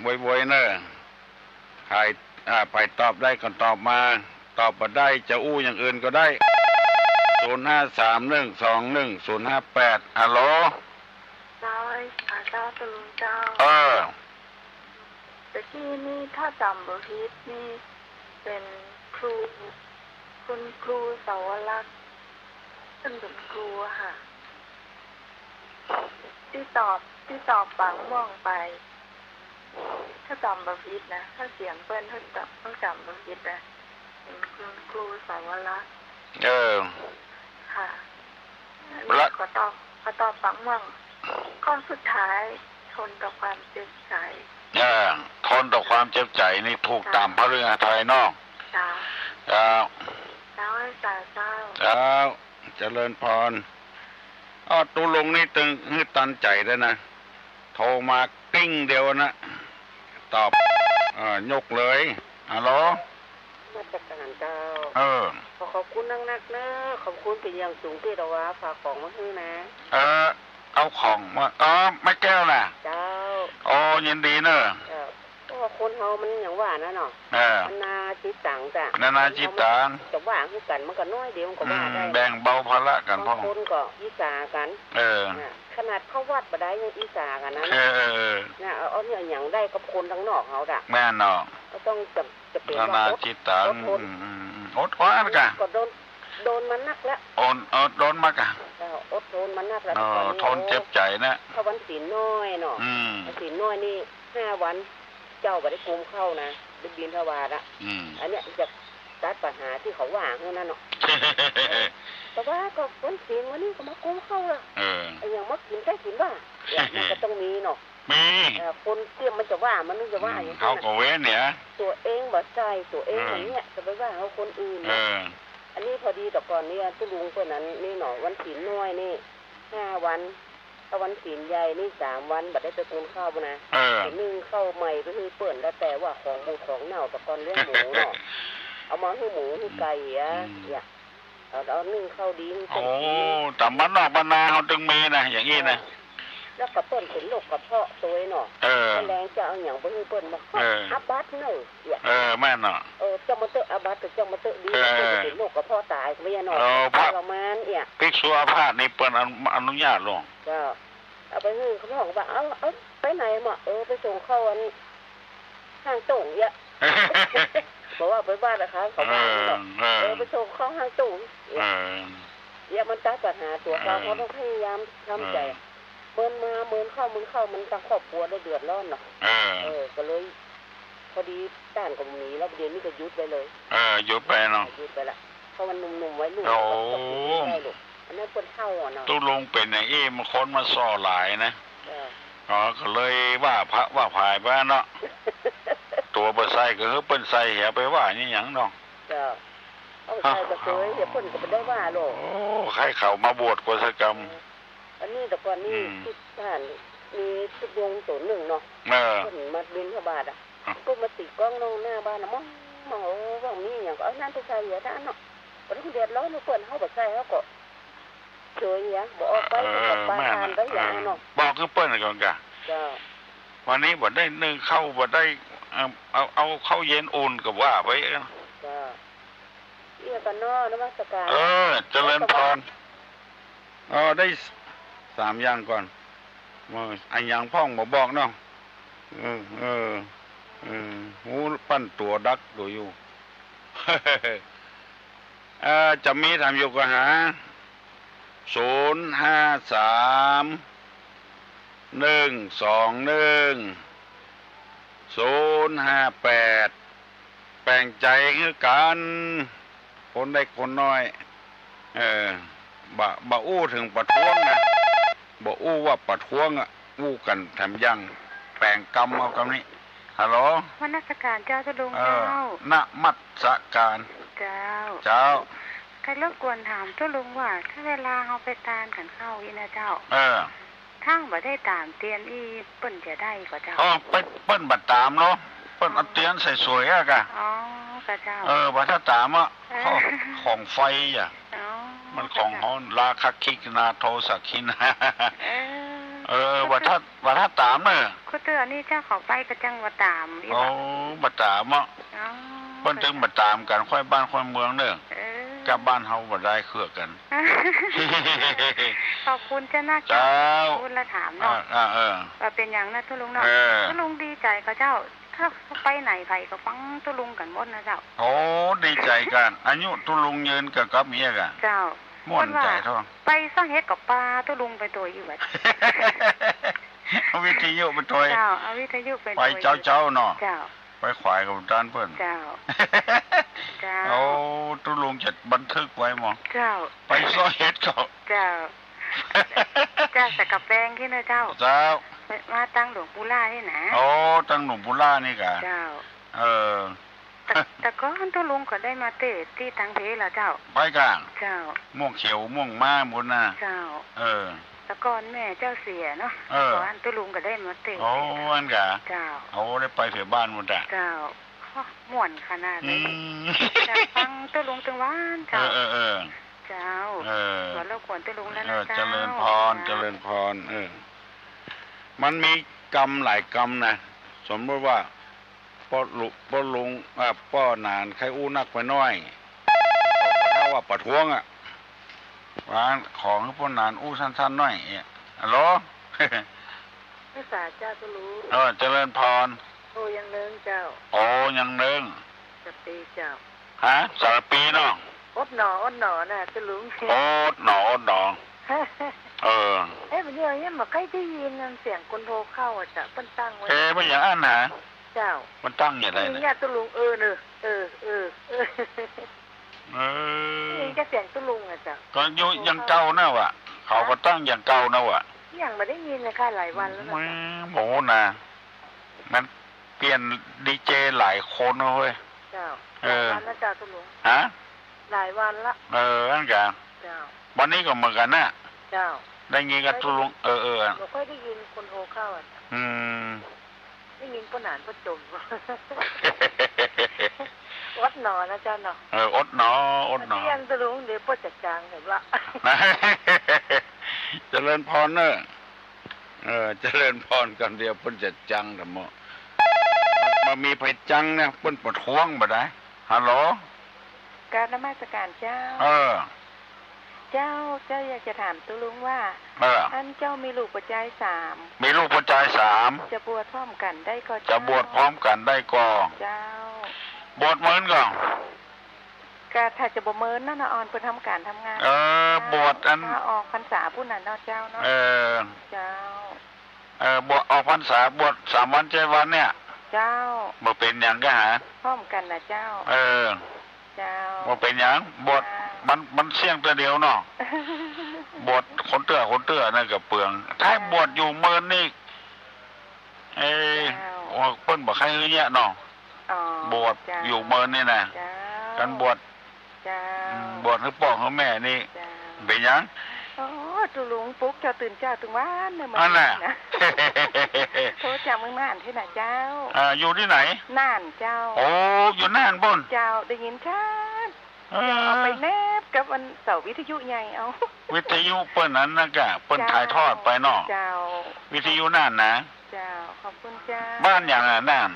โวยๆ เน่อ ใผ อ่า ใผตอบได้ก็ตอบมา ตอบบ่ได้จะอู้อย่างอื่นก็ได้ ศูนย์ห้าสาม หนึ่งสองหนึ่ง ศูนย์ห้าแปด ฮัลโหล เจ้า อ่า เจ้า ตะลุงเจ้า เออ ตะกี้นี่ถ้าจ๋ำบ่ผิดนี่เป๋นครู คุณครูสาวรักษ์ ซึ่งเป๋นครูอะค่ะ ตี้ตอบ ตี้ตอบปากม่วงไป ถ้าจ๋ำบ่ผิดนะ ถ้าเสียงเปิ้น ถ้าจ๋ำ ถ้าจ๋ำบ่ผิดนะ เป๋นคุณครูสาวรักษ์ เออ ค่ะ ละ ขอตอบ ขอตอบปากม่วง ข้อสุดท้าย ทนต่อความเจ็บใจ๋ เออ ทนต่อความเจ็บใจ๋นี่ถูกต๋ามพระหฤทัยเนาะ เจ้า เจ้า เจ้า สาธุ เจ้า เจริญพร อ้อ ตุ๊ลุงนี่ตึงหื้อตันใจ๋ด้วยนะ โทรมากริ้งเดียวนะ ตอบ เอ่อ ยกเลย ฮัลโหล นมัสการเจ้า เออ ขอขอบคุณนักๆ เนอะ ขอบคุณเป๋นอย่างสูงตี้ตะวาฝากของมาหื้อนะ เออ เอาของมา เออ แม่แก้วน่ะ เจ้า โอ้ ยินดีเนอะ เจ้า เพราะว่าคนเฮามันอย่างว่านะเนาะ เออ นานาจิตตังจ้ะ นานาจิตตัง จะว่าหื้อกั๋นมันก็น้อยเดียวมันก็ว่าได้ อืม แบ่งเบาภาระกั๋นพ่อง บางคนก็อิจฉากั๋น เออ น่ะ ขนาดเข้าวัดบ่ได้ยังอิจฉากั๋นนะ เออ เออ เออ น่ะ เอา เอาเนี่ยอย่างได้กับคนตังนอกเฮาจ้ะ แม่นเนาะ ก็ต้องจะ จะเป๋นว่าอด นานาจิตตัง อดทน อืม อืม อืม อดทนกะ ก็โดน โดนมานักแล้ว อด อดทนมากะ เจ้า อดทนมานักแล้ว เออ ตอนนี้ ทนเจ็บใจ๋นะ ถ้าวันศีลน้อยเนาะ อืม ศีลน้อยนี่ห้าวัน เจ้าบ่ได้กุมข้าวนะ ได้บิณฑบาตอะ อืม อันเนี้ยจะตัดปัญหาตี้เขาว่าหื้อนั่นเนาะ เออ แต่ว่าก็วันศีลวันนี้ก็มากุมข้าวละ เออ ไอ้อย่างมากิ๋นใก้กิ๋นว่า เนี่ย มันก็ต้องมีเนาะ มี เออ คนเตี้ยมมันจะว่า มันจะว่า อืม อย่างนั้นน่ะ เขาก็เว้นเนี่ย ตั๋วเองบ่ใส่ ตั๋วเอง เออ บ่เนี่ย จะไปว่าเอาคนอื่น เอ เนาะ อ อันนี้พอดีแต่ก่อนเนี่ย ตุ๊ลุงเปิ้นนั้นนี่เนาะ วันศีลน้อยนี่ห้าวัน ถ้าวันศีลใหญ่นี่สามวัน บ่ได้ไปกุมข้าวนะ เออ นึ่งข้าวใหม่ไปหื้อเปิ้น แล้วแต่ว่าของบูดของเน่า แต่ก่อนเลี้ยงหมูเนาะ เอามาหื้อหมูหื้อไก่อะ อืม เนี่ย เอา เอานึ่งข้าวดี โอ้ ต๋ามบ้านนอกบ้านนาเฮาตึงมีนะ อย่างอี้นะ แล้วก็เปิ้นเป๋นโรคกระเพาะตวยเนาะ เออ แมลงจะเอาหยังไปหื้อเปิ้นมา เออ อาบัติเน่อ เนี่ย เออ แม่นเนาะ เออ เจ้ามาเต๊อะ อาบัติกับเจ้ามาเต๊อะดี เออ เปิ้นเป๋นโรคกระเพาะต๋ายก็ไม่ใช่เนาะ เออ พระ ทรมานเนี่ย ภิกษุอาพาธนี่เปิ้นอนุ อนุญาตลง ก็เอาไปหื้อ เขาบอกว่า เอา เอาไปไหนมา เออ ไปส่งข้าวอัน ห้างโต่งเอี้ยะ บอกว่าไปบ้านนะคะ เขาว่าเนาะ เออ เออ เออ ไปส่งข้าวห้างโต่งเอี้ยะ เออ เอี้ยะ มันตัดปัญหาตั๋วเขา เออ เขาต้องพยายามทำใจ๋ เออ เมินมาเมินเข้า เมินเข้า มันตังครอบครัวได้เดือดร้อนเนาะ เออ เออ ก็เลย พอดีต้านก็บ่มีแล้ว เดี๋ยวนี้ก็หยุดไปเลย เออ หยุดไปเนาะ หยุดไปละ เพราะมันหนุ่มๆ วัยรุ่น โอ้ ก็ ก็กิ๋นได้ลูก อันนั้นคนเฒ่าอะเนาะ ตุ๊ลุงเป๋นอย่างอี้ บางคนมาส่อหลายนะ เออ อ๋อ ก็เลยว่าพระว่าผายไปเนาะ ตั๋วบ่ใส่ก็หื้อเปิ้นใส่ เหียไปว่านี่หยังเนาะ เจ้า เอาใส่ก็เสย เหียเปิ้นก็บ่ได้ว่าหรอก โอ้ ใค่เขามาบวชกว่าซะกำ เออ อันนี้แต่ก่อนนี่ อืม ตี้ต้านมีตุ๊ลุงตั๋วนึ่งเนาะ เออ เปิ้นมาบิณฑบาตอะ อ่ะ เปิ้นมาตี๋ก้องนอกหน้าบ้านนะ มอง มอง โอ้ ว่ามีหยังก็เอานั่นไปใส่เหียต้านเนาะ บ่ต้องเดือดร้อนเปิ้น เฮาบ่ใส่เฮาก็ เฉยเหีย บ่ออกไป เออ ก็ปา แม่น ผ่านไปเหีย เออ เนาะ บอกคือเปิ้นก่อนกะ เจ้า วันนี้บ่ได้นึ่งข้าว บ่ได้ เอา เอา เอาข้าวเย็นอุ่นก็ว่าไป เจ้า เอี้ยะ ก็เนาะ นมัสการ เออ เจริญพร เออ ได้สามอย่างก่อน เออ อะหยังพ่องบ่บอกเนาะ เออ เออ เออ ฮู้ปั้นตั๋วดักตั๋วอยู่ เอ่อ จะมีถามอยู่ก็หา ศูนย์ห้าสาม หนึ่งสองหนึ่ง ศูนย์ห้าแปด แป๋งใจ๋หื้อกั๋น คนเล็กคนน้อย เออ บ่ บ่อู้เถิงประท้วงนะ บ่อู้ว่าประท้วงอะ อู้กั๋นแถมยัง แป๋งกำเอากำนี้ ฮัลโหล นมัสการเจ้าตุ๊ลุง เออ เจ้า นมัสการ เจ้า เจ้า ใค่รบกวนถามตุ๊ลุงว่า ถ้าเวลาเฮาไปตานกั๋นข้าวอี้นะเจ้า เออ ถ้าบ่ได้ต๋ามเตียนอี้ เปิ้นจะได้ก่อเจ้า อ๋อ ไป เปิ้นบ่ต๋ามเนาะ เปิ้นเอาเตียนใส่สวยอะกะ อ๋อ ก่อเจ้า เออ บ่ถ้าต๋ามอะ เออ ของ ของไฟอะ อ๋อ มันของฮ้อน ราคะคิณนา โทสะคิณนา เออ เออ ว่าถ้า ว่าถ้าต๋ามเน่อ คู่เตื้อนี่เจ้า เขาไปก็จั้งว่าต๋ามอยู่ โอ้ บ่ต๋ามเนาะ อ๋อ เปิ้นตึงบ่ต๋ามกั๋น ค่อยบ้านค่อยเมืองเน่อ เออ กับบ้านเฮาบ่ได้เคืองกั๋น ขอบคุณเจ้านะ เจ้า เจ้า พูดแล้วถามเนาะ อ่า อ่า เออ ว่าเป๋นหยังนะตุ๊ลุงเนาะ เออ ตุ๊ลุงดีใจ๋ก่อเจ้า ถ้าไปไหนใผก็ฟังตุ๊ลุงกั๋นหมดนะเจ้า โอ้ ดีใจ๋กั๋น อายุตุ๊ลุงยืนกับ กับเมียกั๋น เจ้า ม่วนใจ๋เถาะ ไปซอกเห็ดก็ปาตุ๊ลุงไปตวยอยู่วัด เอาวิทยุไปตวย เจ้า เอาวิทยุไปตวย ไปเจ๊าๆ เนาะ เจ้า ไปขวายกับต้านเปิ้น เจ้า เจ้า โอ้ ตุ๊ลุงจะบันทึกไว้หมอ เจ้า ไปซอกเห็ดก็ เจ้า เจ้า สักกะแปงตี้เน่อเจ้า เจ้า ไปมาตังหลวงปู่ล่าตี้นะ โอ้ ตังหลวงปู่ล่านี่กะ เจ้า เออ แต่ แต่ก่อนตุ๊ลุงก็ได้มาเตะตี้ตังเพลาเจ้า ไปก่ะ เจ้า ม่วงเขียว ม่วงม้าหมดนะ เจ้า เออ แต่ก่อนแม่เจ้าเสียเนาะ เออ ก่อนตุ๊ลุงก็ได้มาเตะ โอ้ อั้นกะ เจ้า โอ้ ได้ไปเสียบ้านหมดอะ เจ้า โอ้ ม่วนขนาดเลย อืม จะฟังตุ๊ลุงตึงวันเจ้า เออ เออ เออ เจ้า เออ ขอรบกวนตุ๊ลุงแล้วนะ เออ เจ้า เจริญพร เจ้า เจริญพร เออ มันมีกำหลายกำนะ สมมติว่า ป้อลุ ป้อลุง อ่า ป้อหนานใค่อู้นักไปน้อย ถ้าว่าประท้วงอะ ว่าขอหื้อป้อหนานอู้สั้นๆ หน้อย เอ๊ะ ฮัลโหล ภาษาเจ้าตุ๊ลุง เออ เจริญพร โอ้ ยังเนิงเจ้า โอ้ ยังเนิง สวัสดีเจ้า ฮะ สวัสดีเนาะ อดหนอ อดหนอนะตุ๊ลุง อดหนอ อดหนอ เออ เอ๊ะ เดี๋ยวนี้บ่ค่อยได้ยินเสียงคนโทรเข้าอะเจ้า เปิ้นตั้งไว้ เอ๊ะ มันอย่างอั้นนะ เจ้า มันตั้งอย่างไรเนี่ย นี่ตุ๊ลุง เออเนอะ เออ เออ เออ เออ นี่จะเสียงตุ๊ลุงอะเจ้า ก็อยู่อย่างเก่านะวะ เขาก็ตั้งอย่างเก่านะวะ ยังบ่ได้ยินเลยค่ะ หลายวันแล้วนะ แม่ โหนะ มันเปลี่ยนดีเจหลายคนนะเว้ย เจ้า เออ หลายวันแล้วเจ้าตุ๊ลุง ฮะ หลายวันละ เออ อั้นกะ เจ้า วันนี้ก็เหมือนกั๋นนะ เจ้า ได้ยินกับตุ๊ลุง เออ เออ บ่ค่อยได้ยินคนโทรเข้าอะ อืม ได้ยินป้อหนานป้อจม อดหนอนะเจ้าเนาะ เออ อดหนอ อดหนอ เตี้ยงตุ๊ลุง เดี๋ยวป้อจะจังเห็นว่า เจริญพรเนอะ เออ เจริญพรกำเดียวเปิ้นจะจังเถาะ บ่มีใผจังนะ เปิ้นประท้วงบ่ได้ ฮัลโหล กราบนมัสการเจ้า เออ เจ้า เจ้าอยากจะถามตุ๊ลุงว่า เออ อันเจ้ามีลูกป้อจายสาม มีลูกป้อจายสาม จะบวชพร้อมกั๋นได้ก่อเจ้า จะบวชพร้อมกั๋นได้ก่อ เจ้า บวชเมินก่อ ก็ถ้าจะบ่เมินเนาะ อ่อนเปิ้นทำก๋านทำงาน เออ เจ้า บวชอัน ถ้าออกพรรษาปู้นน่ะเนาะเจ้าเนาะ เออ เจ้า เออ บวชออกพรรษา บวชสามวันเจ็ดวันเนี่ย เจ้า บ่เป๋นหยังก็หา พร้อมกั๋นน่ะเจ้า เออ เจ้า บ่เป๋นหยัง บวช เจ้า มัน มันเสี้ยงเตื้อเดียวเนาะ บวชคนเตื้อ คนเตื้อนั่นก็เปลือง ถ้าบวชอยู่เมินนี่ เอ้ย เจ้า ว่าเปิ้นบ่ใค่หื้อเยียะเนาะ อ๋อ บวช เจ้า อยู่เมินนี่นะ เจ้า การบวช เจ้า อืม บวชหื้อป้อหื้อแม่นี่ เจ้า เป๋นหยัง โอ้ ตุ๊ลุงปลุกเจ้าตื่นเจ๊าตึงวันเลย อั้นน่ะ เมื่อกี้นะ โทรจากเมืองน่านตี้น่ะเจ้า อ่า อยู่ตี้ไหน น่านเจ้า โอ้ อยู่น่านปู้น เจ้า ได้ยินชัด เออ เอาไปแนบกับอันเสาวิทยุใหญ่เอา วิทยุเปิ้นอันนั้นกะ เปิ้น เจ้า ถ่ายทอดไปเนาะ เจ้า วิทยุน่านนะ เจ้า ขอบคุณเจ้า บ้านหยังอะน่าน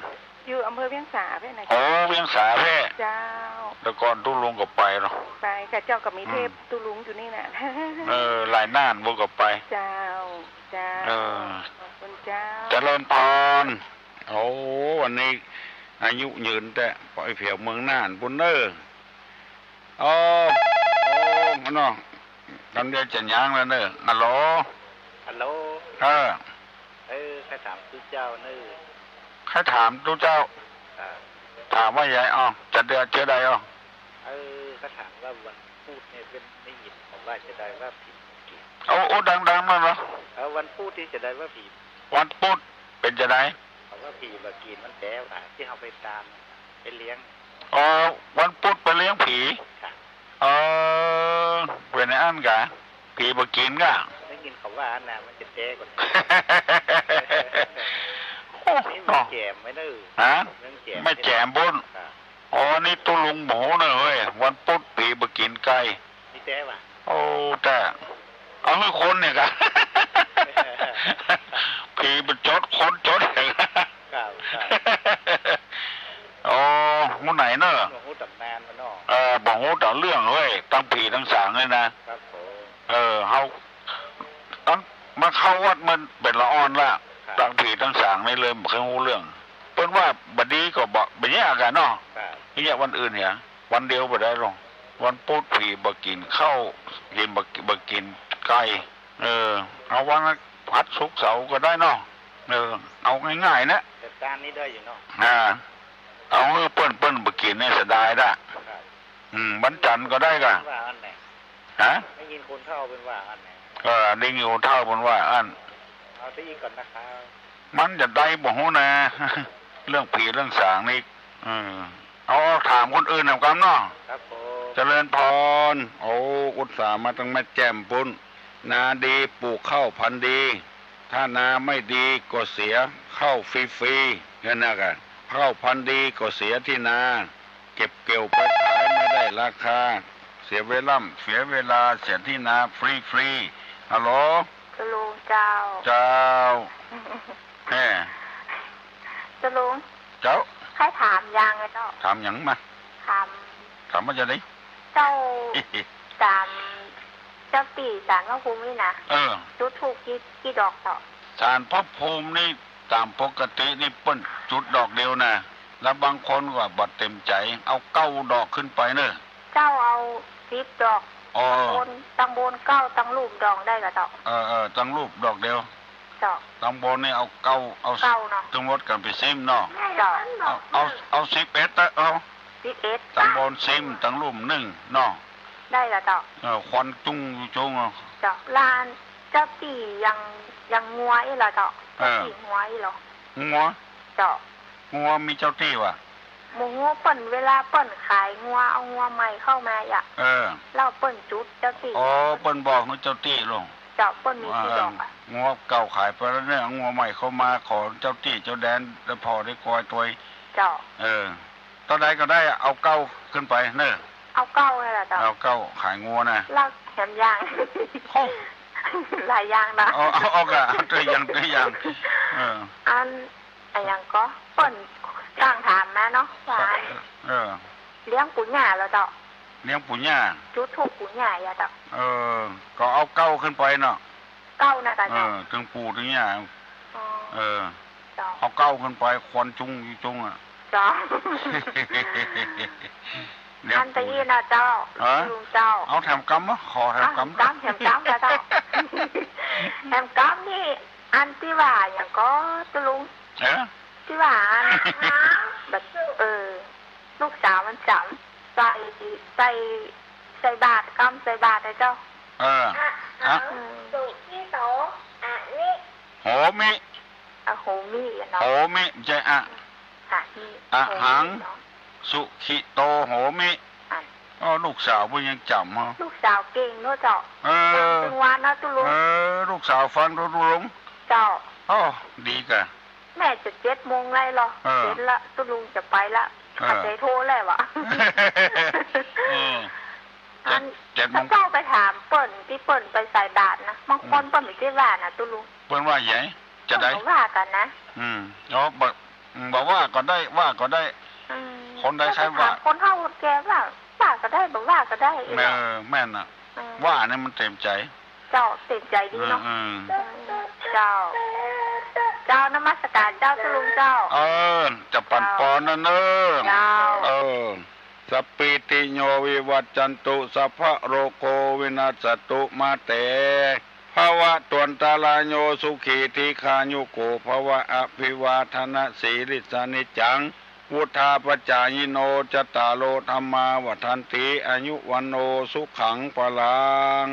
อยู่อำเภอเวียงสาแพ่นะ โอ้ เวียงสาแพ่ เจ้า แต่ก่อนตุ๊ลุงก็ไปเนาะ ไปค่ะเจ้า ก็มีเทป อืม ตุ๊ลุงอยู่นี่นะ เออ หลายน่านบุก็ไป เจ้า เจ้า เออ ขอบคุณเจ้า เจริญพร โอ้ วันนี้อายุยืนแต๊ ไปแผวเมืองน่านปู้นเน้อ โอ้ โอ้ เนาะ กำเดียวจะหยังแล้วเน้อ ฮัลโหล ฮัลโหล เออ เออ ข้าถามตุ๊เจ้าเน้อ ข้าถามตุ๊เจ้า อ่า ถามว่าใหญ่ อ้อ จะเดือดเจือใด อ้อ เออ ข้าถามว่าวันพูดเนี่ย เป็น ได้ยินเขาว่าจะได้ว่าผีมากิ๋น โอ้ โอ้ ดังๆ หน่อยเนาะ เออ วันพูดที่จะได้ว่าผี วันพูดเป๋นจะได เขาว่าผีมากิ๋นมันแต๊ว่า ที่เขาไปตาม ไปเลี้ยง อ๋อ วันพูดไปเลี้ยงผี ค่ะ เออ เป๋นอั้นกะ ผีบ่กิ๋นกะ ได้ยินเขาว่านะ มันจะแต๊ก่อน โอ้ นี่มันแจ๋มไว้เนอะ ฮะ มันแจ๋ม ไม่แจ๋มปู้น ค่ะ อ๋อ นี่ตุ๊ลุงบ่ฮู้เนอะเฮ้ย วันพูดผีบ่กิ๋นไก่ มีแต่ว่า โอ้ แต่ เอาหื้อคนเนี่ยกะ ผีมันจด คนจด ครับ ครับ อ๋อ ฮู้ไหนเนอะ บ่ฮู้ต๋ำนานมันเนาะ เออ บ่ฮู้ต๋ำเรื่องเว้ย ตังผีตังสางเลยนะ ครับผม เออ เฮา ตั้งมาเข้าวัดมันเป๋นละอ่อนละ ครับ ตังผีตังสางนี่เลยบ่เคยฮู้เรื่อง เปิ้นว่าบ่ดีก็บ่ บ่แยกกั๋นเนาะ ครับ แยกวันอื่นเนี่ย วันเดียวบ่ได้หรอก วันปุธผีบ่กิ๋นข้าว กิ๋นบ่ บ่กิ๋นไก่ เออ เอาวันอัดศุกร์เสาร์ก็ได้เนาะ เออ เอาง่ายๆ นะ จัดการนี่ได้อยู่เนาะ อ่า เอาหื้อเปิ้น เปิ้นบ่กิ๋นนี่เสียดายละ ครับ อืม วันจันทร์ก็ได้กะ ว่าอันไหน ฮะ ได้ยินคนเฒ่าเปิ้นว่าอันไหน เออ ได้ยินคนเฒ่าเปิ้นว่าอัน เอาซะอีกก่อนนะครับ มันจะได้บ่ฮู้นะ เรื่องผีเรื่องสางนี่ เออ เอา เอาถามคนอื่นนำกำเนาะ ครับผม เจริญพร โอ้ อุตส่าห์มาตั้งแม่แจ่มปุ้น นาดีปลูกข้าวพันธุ์ดี ถ้านาไม่ดีก็เสียข้าวฟรีๆ เนี่ยนะกะ ข้าวพันธุ์ดีก็เสียตี้นา เก็บเกี่ยวไปขายไม่ได้ราคา เสียเวล่ำ เสียเวลา เสียตี้นาฟรีๆ ฮัลโหล ตะลุงเจ้า เจ้า แหม ตะลุง เจ้า ใค่ถามอย่างอะเจ้า ถามหยังมา ถาม ถามว่าจะได้ เจ้า ต๋าม เจ้าตี้ศาลพระภูมินี่นะ เออ จุดธูปกี่ กี่ดอกเจ้า ศาลพระภูมินี่ต๋ามปกตินี่เปิ้นจุดดอกเดียวนะ แล้วบางคนก็บ่เต็มใจ๋ เอาเก้าดอกขึ้นไปเนอะ เจ้าเอาสิบดอก อ๋อ ตังบน ตังบนเก้า ตังลุ่มดอกได้ก่อเจ้า เออ เออ ตังลุ่มดอกเดียว เจ้า ตังบนนี่เอาเก้า เอา เก้าเนาะ ตึงหมดกั๋นไปสิบเนาะ เจ้า เอา เอา เอาสิบเอ็ดเต๊อะ เอา สิบเอ็ด ตังบนสิบ ตังลุ่มนึ่งเนาะ ได้ก่อเจ้า เออ ควันจุ้งจุ้งอะ เจ้า ลานเจ้าตี้ยัง ยังงัวอี้เหรอเจ้า เออ เจ้าตี้งัวอี้เหรอ งัว เจ้า งัวมีเจ้าตี้วะ บ่ฮู้ เปิ้น เวลาเปิ้นขายงัว เอางัวใหม่เข้ามาอะ เออ แล้วเปิ้นจุดเจ้าตี้ อ๋อ เปิ้นบอกหื้อเจ้าตี้ลง เจ้า เปิ้นมีกี่ดอกอะ เออ งัวเก่าขายไปแล้วเนี่ย งัวใหม่เข้ามา ขอเจ้าตี้เจ้าแดน แล้วผ่อได้ควายตวย เจ้า เออ เต้าใดก็ได้อะ เอาเก้าขึ้นไปเนอะ เอาเก้านั่นแหละเจ้า เอาเก้าขายงัวนะ แล้วแถมอย่าง โอ้ หลายอย่างนะ เอา เอา เอากะ เอาตัวอย่าง ตัวอย่าง เออ อัน อะหยังก็ เปิ้นตั้งถามมาเนาะ ว่า เออ เลี้ยงปู่ย่าเหรอเจ้า เลี้ยงปู่ย่า จุดธูปปู่ย่าอะเจ้า เออ ก็เอาเก้าขึ้นไปเนาะ เก้านะเจ้า เออ ตึงปู่ตึงย่า อ๋อ เออ เจ้า เอาเก้าขึ้นไป ควันจุ้งจุ้งอะ เจ้า เลี้ยงปู่ อันตะอี้นะเจ้า ฮะ ลุงเจ้า เอาแถมกำเนาะ ขอแถมกำ อ้าว แถมกำ แถมกำนะเจ้า แถมกำนี่ อันตี้ว่าหยังก็ตะลุง เออ ตี้ว่าอัน แบบ เออ ลูกสาวมันจ๋ำ ใส่ ใส่ ใส่บาตร กำใส่บาตรนะเจ้า เออ อะ อะหัง อืม สุขิโต อะนิ โหมิ อะโหมิอะเนาะ โหมิ บ่ใจ้อะ อะนิ อะหัง โหมิเนาะ สุขิโต โหมิ อัน อ๋อ ลูกสาวเปิ้นยังจ๋ำเหรอ ลูกสาวเก่งเนาะเจ้า เออ ฟังตึงวันเนาะตุ๊ลุง เออ ลูกสาวฟังเนาะตุ๊ลุง เจ้า อ๋อ ดีกะ แม่จะเจ็ดโมงแล้วเหรอ เออ เจ็ดละ ตุ๊ลุงจะไปละ เออ ขัดใจ๋โทรแล้วอะ เออ อัน เจ็ด เจ็ดโมง เจ้าไปถามเปิ้นตี้เปิ้นไปใส่บาตรนะ บางคน อืม เปิ้นบ่ใจ้ว่านะตุ๊ลุง เปิ้นว่าใหญ่ จะได้ เปิ้นบ่ว่ากั๋นนะ อืม อ๋อ บ่ บ่ว่าก็ได้ ว่าก็ได้ อืม คนใดใครว่า ถามคนเฒ่าคนแก่ว่า ว่าก็ได้ บ่ว่าก็ได้ เออ แม่นน่ะ อืม ว่านี่มันเต็มใจ๋ เจ้า เต็มใจ๋ดีเนาะ อืม อืม เจ้า เจ้านมัสการเจ้าตุ๊ลุงเจ้า เออ จะปั๋นปอนนะเนอะ เจ้า เออ สัพพีติโยวิวัชชันตุ สัพพะโรโควินัสสตุ มาเต ภวัตวันตะราโย สุขีทีฆายุโกภวะ อภิวาทนสีลิสสะนิจจัง วุฑฒาปจายิโน จัตตาโรธัมมาวัฑฒันติ อายุวัณโณสุขังพลัง